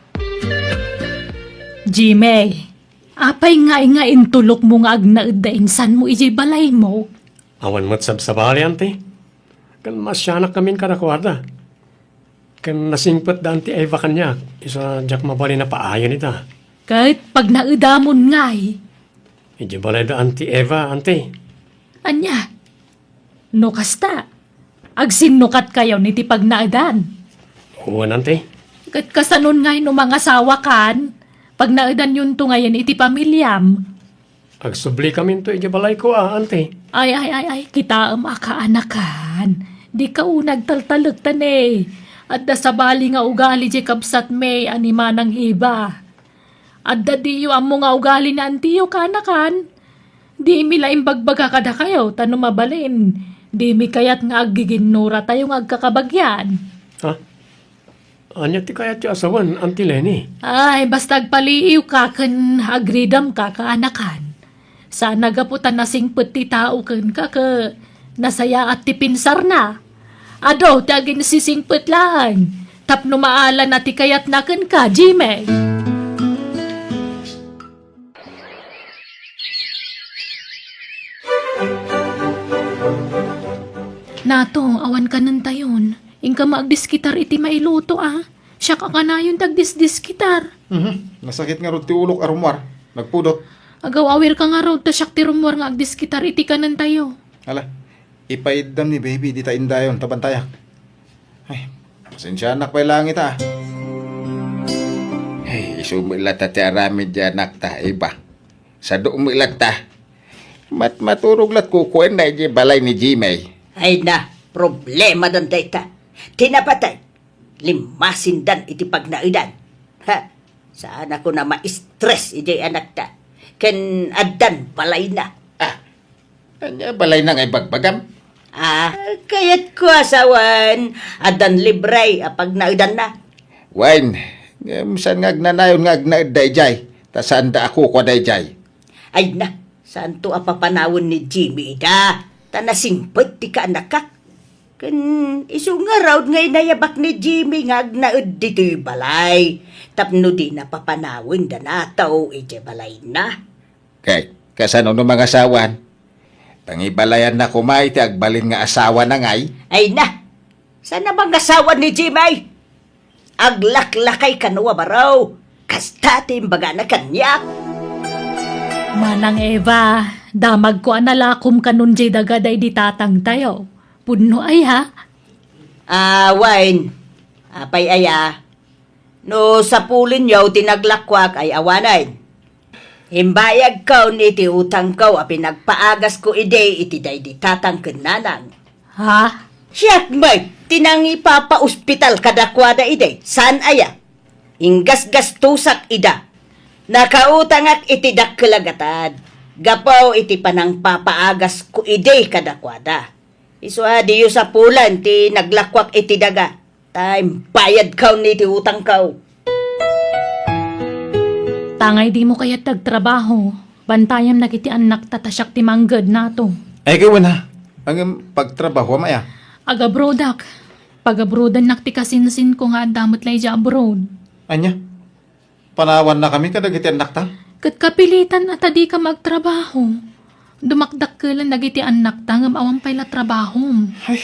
Jimmy, apay ngay nga intulokmo nga agnaed da insanmo idiay balaymo? Awan met sabsabali, Auntie. Ken masianakkamin kadakuada. Ken nasingpet da Auntie Eva kaniak, isu a diak mabalin a paayen ita. Ket pagnaedamon ngay. Idiay balay da Auntie Eva, Auntie. Ania? No kasta, agsinnukatkayon iti pagnaedan. Wen, Auntie. Ket kasanon ngay no mangasawakan? Pagnaedanyonto ngayen iti pamiliam. Agsublikaminto idiay balayko a, Auntie. Ay, ay, ay, ay, kitaem a kaanakan. Dika unay agtaltalek ta ne. Adda sabali nga ugali diay kabsatmi a ni Manang Eva. Adda diyo ammo nga ugali ni antiyo, kaanakan. Dimi la imbagbaga kadakayo, ta no mabalin, dimi kayat nga aggiginnuratayo nga agkakabagian. Ha? Ania ti kayatyo a sawen, Auntie Leni? Ay, basta agpaliiwka ken agridamka, kaanakan. Saan a gapu ta nasingpet ti tao kenka ket nasayaat ti pinsarna. Adu ti aginsisingpet laeng tapno maalana ti kayatna kenka, Jimmy. Ato, awan kanentayon. Inka met agdiskitar iti mailuto, a. Siak a kanayon ti agdisdiskitar. Mhm. Nasakit ngarud ti ulok a rummuar. Nagpudot. Agaw-awirka ngarud ta siak ti rummuar nga agdiskitar iti kanentayo. Ala, ipaiddam ni baby dita indayon ta bantayak. Ay, pasensianak pay laeng ita. Ay, isu met latta ti aramid ti anakta, iba. Sadu met latta. Mat-, maturog lat kukuenna idiay balay ni Jimmy. Ay na, problemadan dayta. Ti napatay, limmasindan iti pagnaedan. Ha? Saan a kuna ma-stress idiay anakta. Ken addan balayna. Ah, ania balayna nga ibagbagam? Ah, kayatko a sawen, addan libre a pagnaedanna. Wen, ngem saan nga agnanayon nga agnaedda idiay, ta saanda a kukua daydiay. Ay na, saanto a papanawen ni Jimmy ida, ta nasingpet ti kaanakak. Ken isu ngarud nga inayabak ni Jimmy nga agnaed ditoy balay tapno dina papanawen da Nato idiay balayna. Kay, kasano no mangasawan? Pangibalayanna koma iti agbalin nga asawana ngay? Ay na! Saan a mangasawa ni Jimmy? Aglaklakay kano a baro. Kasta ti imbagana kaniak. Manang Eva, damagko a nalakom kanon diay daga daydi tatangtayo. Pudno aya? Ah, wen. Apay aya? No sapulenyo ti naglakuak ay awanen. Imbayadkon iti utangko a pinagpaagasko idi iti daydi tatang ken nanang. Ha? Siak met ti nangipapaospital kadakuada idi. Saan aya? Inggasgastosak ida. Nakautangak iti dakkel a gatad gapu iti panangpapaagasko idi kadakuada. Isu a diyo sapulen ti naglakuak iti daga. Ta imbayadkaw iti utangkaw. Tangay dimo kayat ti agtrabaho, bantayam dagiti annakta ta siak ti mangged nato. Ay, ket wen a. Ngem pagtrabahoam aya? Agabroadak. Pagabroadannak ti kasinsinko nga adda met la idiay abroad. Ania? Panawannakami kadagiti annakta? Ket kapilitan a ta dika agtrabaho. Dumakdakkelen dagiti annakta ngem awan pay la trabahom. Ay,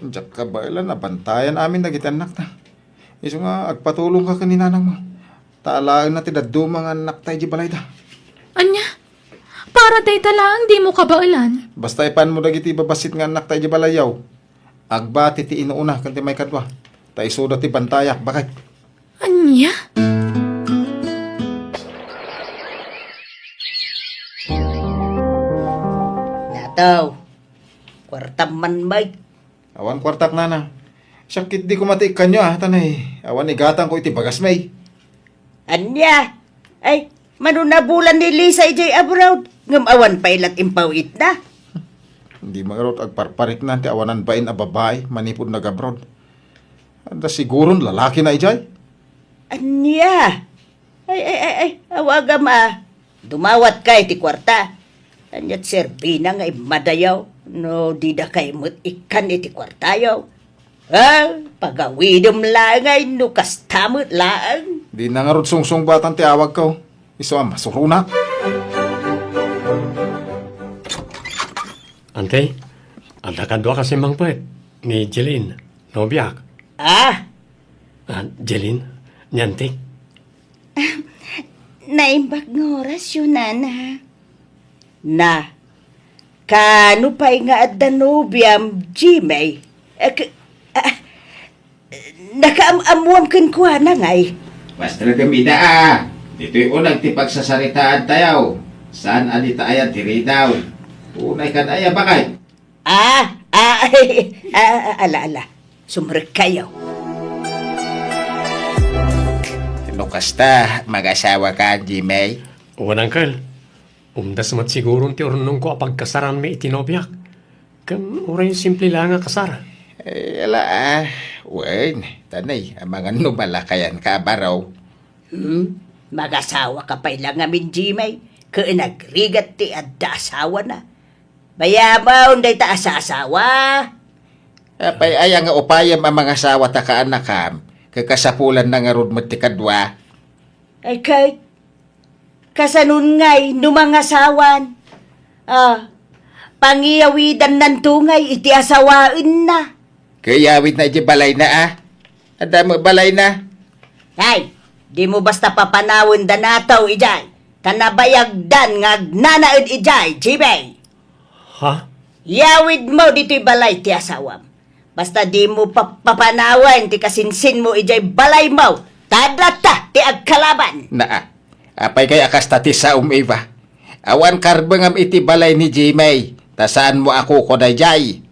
diak kabaelan a bantayan amin dagiti annakta. Isu nga agpatulongka ken ni nanangmo. Ta alaenna ti dadduma nga annakta idiay balayda. Ania? Para dayta laeng dimo kabaelan? Basta ipanmo dagiti babassit nga annakta idiay balayyo. Agbati ti inuuna ken ti maikadua. Ta isuda ti bantayak, baket. Ania? Nataw, kuartam man, Mike. Awan kuartak, nana. Siak ketdi koma ti ikkanyo, a, tanay. Awan igatangko iti bagas, May. Ania? Ay, mano nabulan ni Lisa idiay abroad, ngem awan pay lat impaw-itna. Di mangarud agparpariknan ti awanan bain a babai manipud nag-abroad. Adda siguron lalakina idiay. Ania? Ay, ay, ay, ay, awagam a. Dumawatka iti kuarta. Aniat serbina nga immadayo no didakay met ikkan iti kuartayo? Ah, pagawidem laeng ay no kasta met laeng. Di na ngarud sungsungbatan ti awagko. Isu a masuronak. Ante, adda kadua kasi mangpet ni Jeline, nobiak. Ah? Ah, Jeline, ni Ante. Naimbag nga orasyo, nana. Na, kano pay nga adda nobiam, Jimmy? Eh, k-, ah, nakaam-ammoam kenkuana ngay? Basta kami ida, ah. Ditoy uneg ti pagsasaritaantayo. Saan a dita aya ti ridaw? Unay kan aya, bakay? Ah, ah, ah, ah, ala, ala. Sumrekkayo. No kasta, mag-asawa ka, Jimmy? Wen, uncle. Umdas met siguron ti urnongko a pagkasaranmi iti nobiak. Ken uray simple la nga kasar. Eh, ala, ah. Wen, tanay, amangan no malakayan ka, baro. Hmm? Mag-asawa ka pay la ngamin, Jimmy? Ken agrigat ti adda asawana. Bayamon dayta a saasawa. Apay aya nga upayem a mangasawa ta kaanakam, ket kasapulanna ngarud met ti kadua? Ay, ket kasanon ngay no mangasawan? Ah, Pangiyawidannanto ngay iti asawaenna. Kayawidna idiay balayna, a? Adda met balayna? Ay, dimo basta papanawen da natay idiay, ta nabayagdan nga agnanaed idiay, Jimmy. Ha? Yawidmo ditoy balay ti asawam. Basta dimo pap-, papanawen ti kasinsinmo idiay balaymo, ta adda ta ti agkalaban. Naa, apay kay a kasta ti saom, Eva? Awan karbengam iti balay ni Jimmy, ta saanmo a kukua daydiay.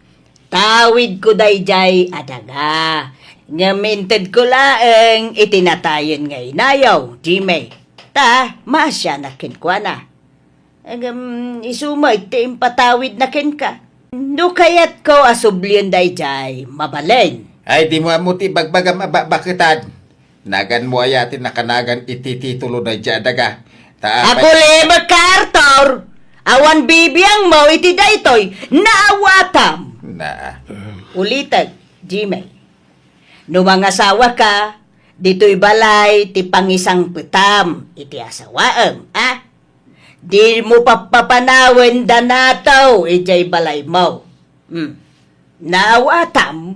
Tawidko daydiay a daga, ngem intedko laeng iti natayen nga inayo, Jimmy. Ta maasianak kenkuana. Ngem isu met ti impatawidna kenka. No kayatko a sublien daydiay, mabalin. Ay, dimo ammo ti ibagbagam a bakbaketan. Naganmo aya ti nakanagan iti titulo daydiay a daga? Ta apay— Agulibekka, Arthur! Awan bibiangmo iti daytoy, naawatam! Na. Ulitek, Jimmy. No mangasawaka, ditoy balay ti pangisangpetam iti asawaem, a? Dimo pappapanawen da natay idiay balaymo. Hmm. Naawatam.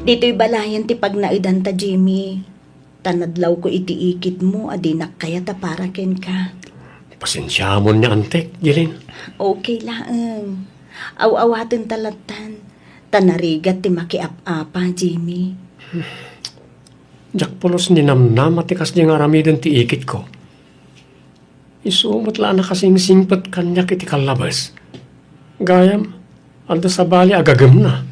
Ditoy balayen ti pagnaedanta, Jimmy. Ta nadlawko iti ikitmo a dinak kayat a para kenka. Pasensiamon ni antek, Jeline. Okay laeng. Aw-awatenta lattan. Ta narigat ti makiap-apa, Jimmy. Diak pulos ninamnama ti kasdi nga aramiden ti ikitko. Isu met la a nakasingsingpet kaniak iti kallabes. Gayam, adda sabali a gagemna.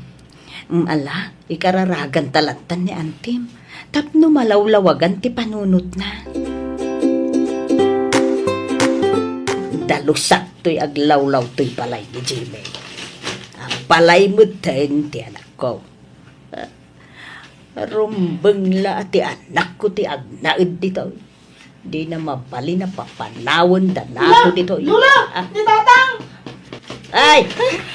Mm, ala, ikararaganta lattan ni antim tapno malawlawagan ti panunotna. Dalusak toy aglawlaw toy balay ni Jimmy. A balay metten ti anakko. Rumbeng la ti anakko ti agnaed ditoy. Dina mabalin a papanawen da natay ditoy. Lola! Ah. Ni Tatang! Ay!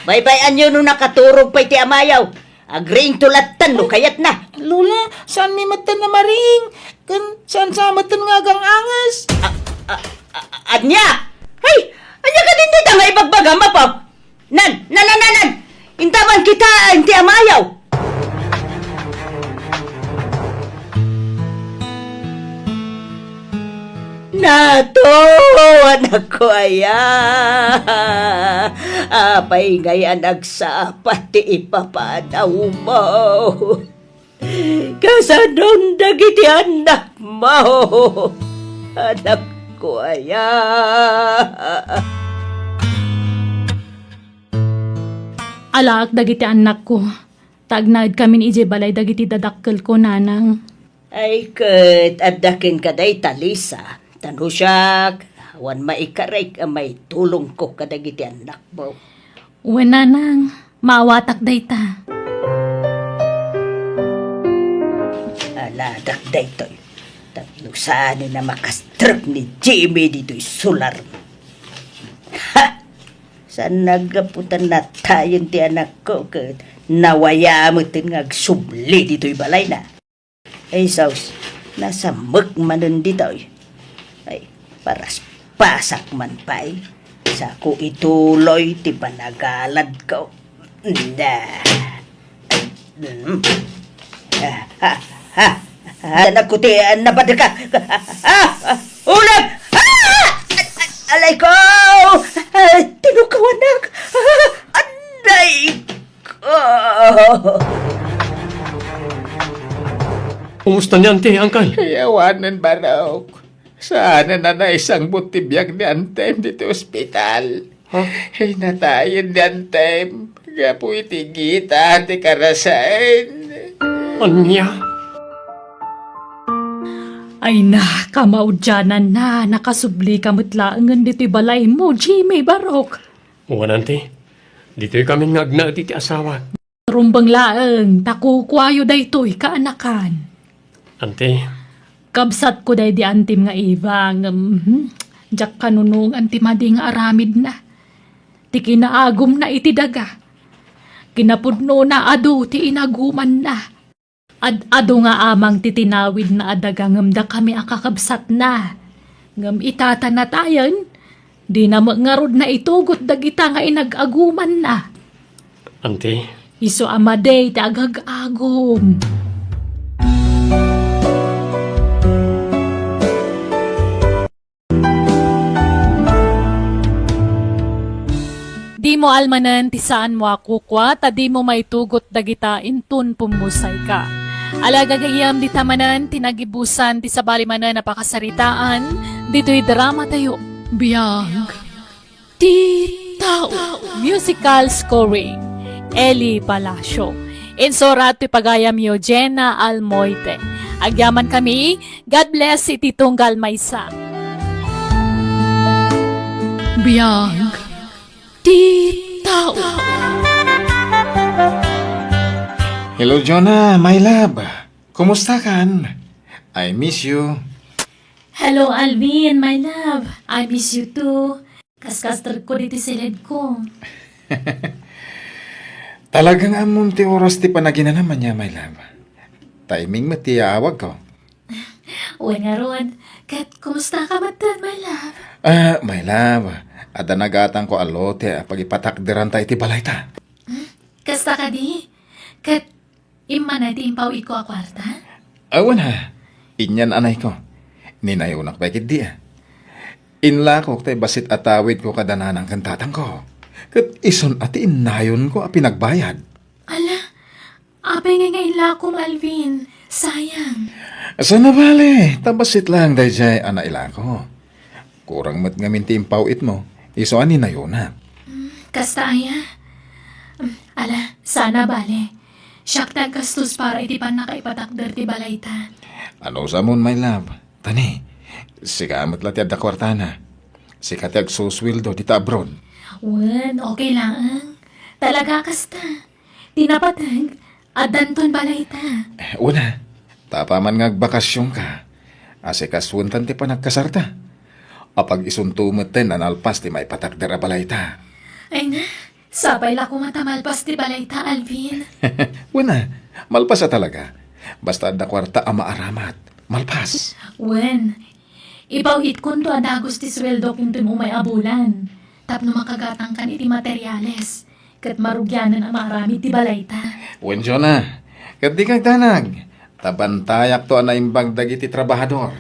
Baybay-anyo no nakaturog pay ti amayo. Agriingto lattan no kayatna. Lola, saanmi metten a mariing. Ken saan sa metten nga agang-anges. Ah, ah, ah, ania? Ay! Ania kadin dita nga ibagbagam, Apo? Nan, nan, nan, nan, nan! Intaban kitaen ti amayo! Nato, anakko aya! Apay ngay a nagsapa ti ipapanawmo? Kasanon dagiti annakmo, anakko aya? Alaek dagiti annakko, ta agnaedkamin idiay balay dagiti dadakkelko, nanang. Ay, ket adda kenka dayta, Lisa. Ta no siak, awan maikarek a maitulongko kadagiti annakmo. Wen, nanang, maawatak dayta. Aladak daytoy tapno saanen a makastrek ni Jimmy ditoy solarmo. Ha! Saan naggapu ta natayen ti anakko ket nawaya metten nga agsubli ditoy balayna. Ay, sus, nasamek manen ditoy. Ay, paraspasak man pay. Sako ituloy ti panagaladko. Da. Mm. Ah, ah, ah, ah, anak ko ti, ah, napadaka. Ah, ah, ulag! Ah! Alay ko! Ah, tinukawanak! Ah, anday! Ah. Kumusta ni Auntie, Uncle? Ay, awanen, Barok. Saanen a naisangbut ti biag ni Antem ditoy ospital. Ha? Ay, natayen ni Antem gapu iti gita ti karasaen. Ania? Ay na, kamaudiananna, nakasublika met laengen ditoy balaymo, Jimmy, Barok. Wen, Auntie, ditoy kamin nga agnaed iti asawak. Rumbeng laeng, ta kukuayo daytoy kaanakan. Auntie. Kabsatko daydi antim nga Eva, ngem, hmm, diak kanunongan ti madi nga aramidna. Ti kinaagumna iti daga. Kinapudnona adu ti inagumanna. Ad-adu nga amang ti tinawidna a daga ngem dakami a kakabsatna. Ngem ita ta natayen, Dina met ngarud naitugot dagita nga inag-agumanna. Anti? Isu a madi ti agag-agum. Dimo almanen ti saanmo a kukua ta dimo maitugot dagita inton pummusayka. Ala, gagayyem, dita manen ti nagibusan ti sabali manen a pakasaritaan ditoy dramatayo. Biag ti tao. Musical scoring, Eli Palacio. Insurat ti pagayamyo, Jenna Almoite. Agyaman kami, God bless iti tunggal maysa. Biag ti tao. Hello, Jonah, my love. Kumusta kan? I miss you. Hello, Alvin, my love. I miss you too. Kaskasdrek ko diti siled ko. Talagang ammom ti oras ti panaginanam ania, my love. Timing met ti aawag ko. Wen ngarud, ket kumusta ka met, my love? Ah, my love, adda nagatangko a lote a pagipatakderanta iti balayta. Hmm? Kasta kadi? Ket immana ti impaw-itko a kuarta? Awan ha, inyan anayko. Ninayonak pay ketdi a. Inlakok tay bassit a tawidko kada nanang ken tatangko. Ket isun a ti innayonko a pinagbayad. Ala, apay ngay nga inlakom, Alvin? Sayang. Saan a bale, ta bassit laeng daydiay a nailako. Kurang met ngamin ti impaw-itmo, isu a ninayonak. Mm, kasta aya? Mm, ala, saan a bale. Siak ti aggastos para iti pannakaipatakder ti balayta. Ano sa mon, my love? Tani, sika met la ti adda kuartana. Sika ti agsusueldo dita abroad. Wen, okay laeng. Talaga kasta. Ti napateg, addanton balayta. Eh, una, ta apaman nga agbakasionka, asikasuentan ti panagkasarta. Apag-isunto metten a nalpas ti maipatakder a balayta. Ay na, sapay la koma ta malpas ti balayta, Alvin. Una, malpas a talaga. Basta adda kuarta a maaramat, malpas. Wen, ipaw-itkonto a dagus ti sueldok inton umay a bulan. Tapno makagatangkan iti materiales, ket marugianen a maaramid ti balayta. Wen, Jonah, ket dika agdanag, ta bantayakto a naimbag dagiti trabahador.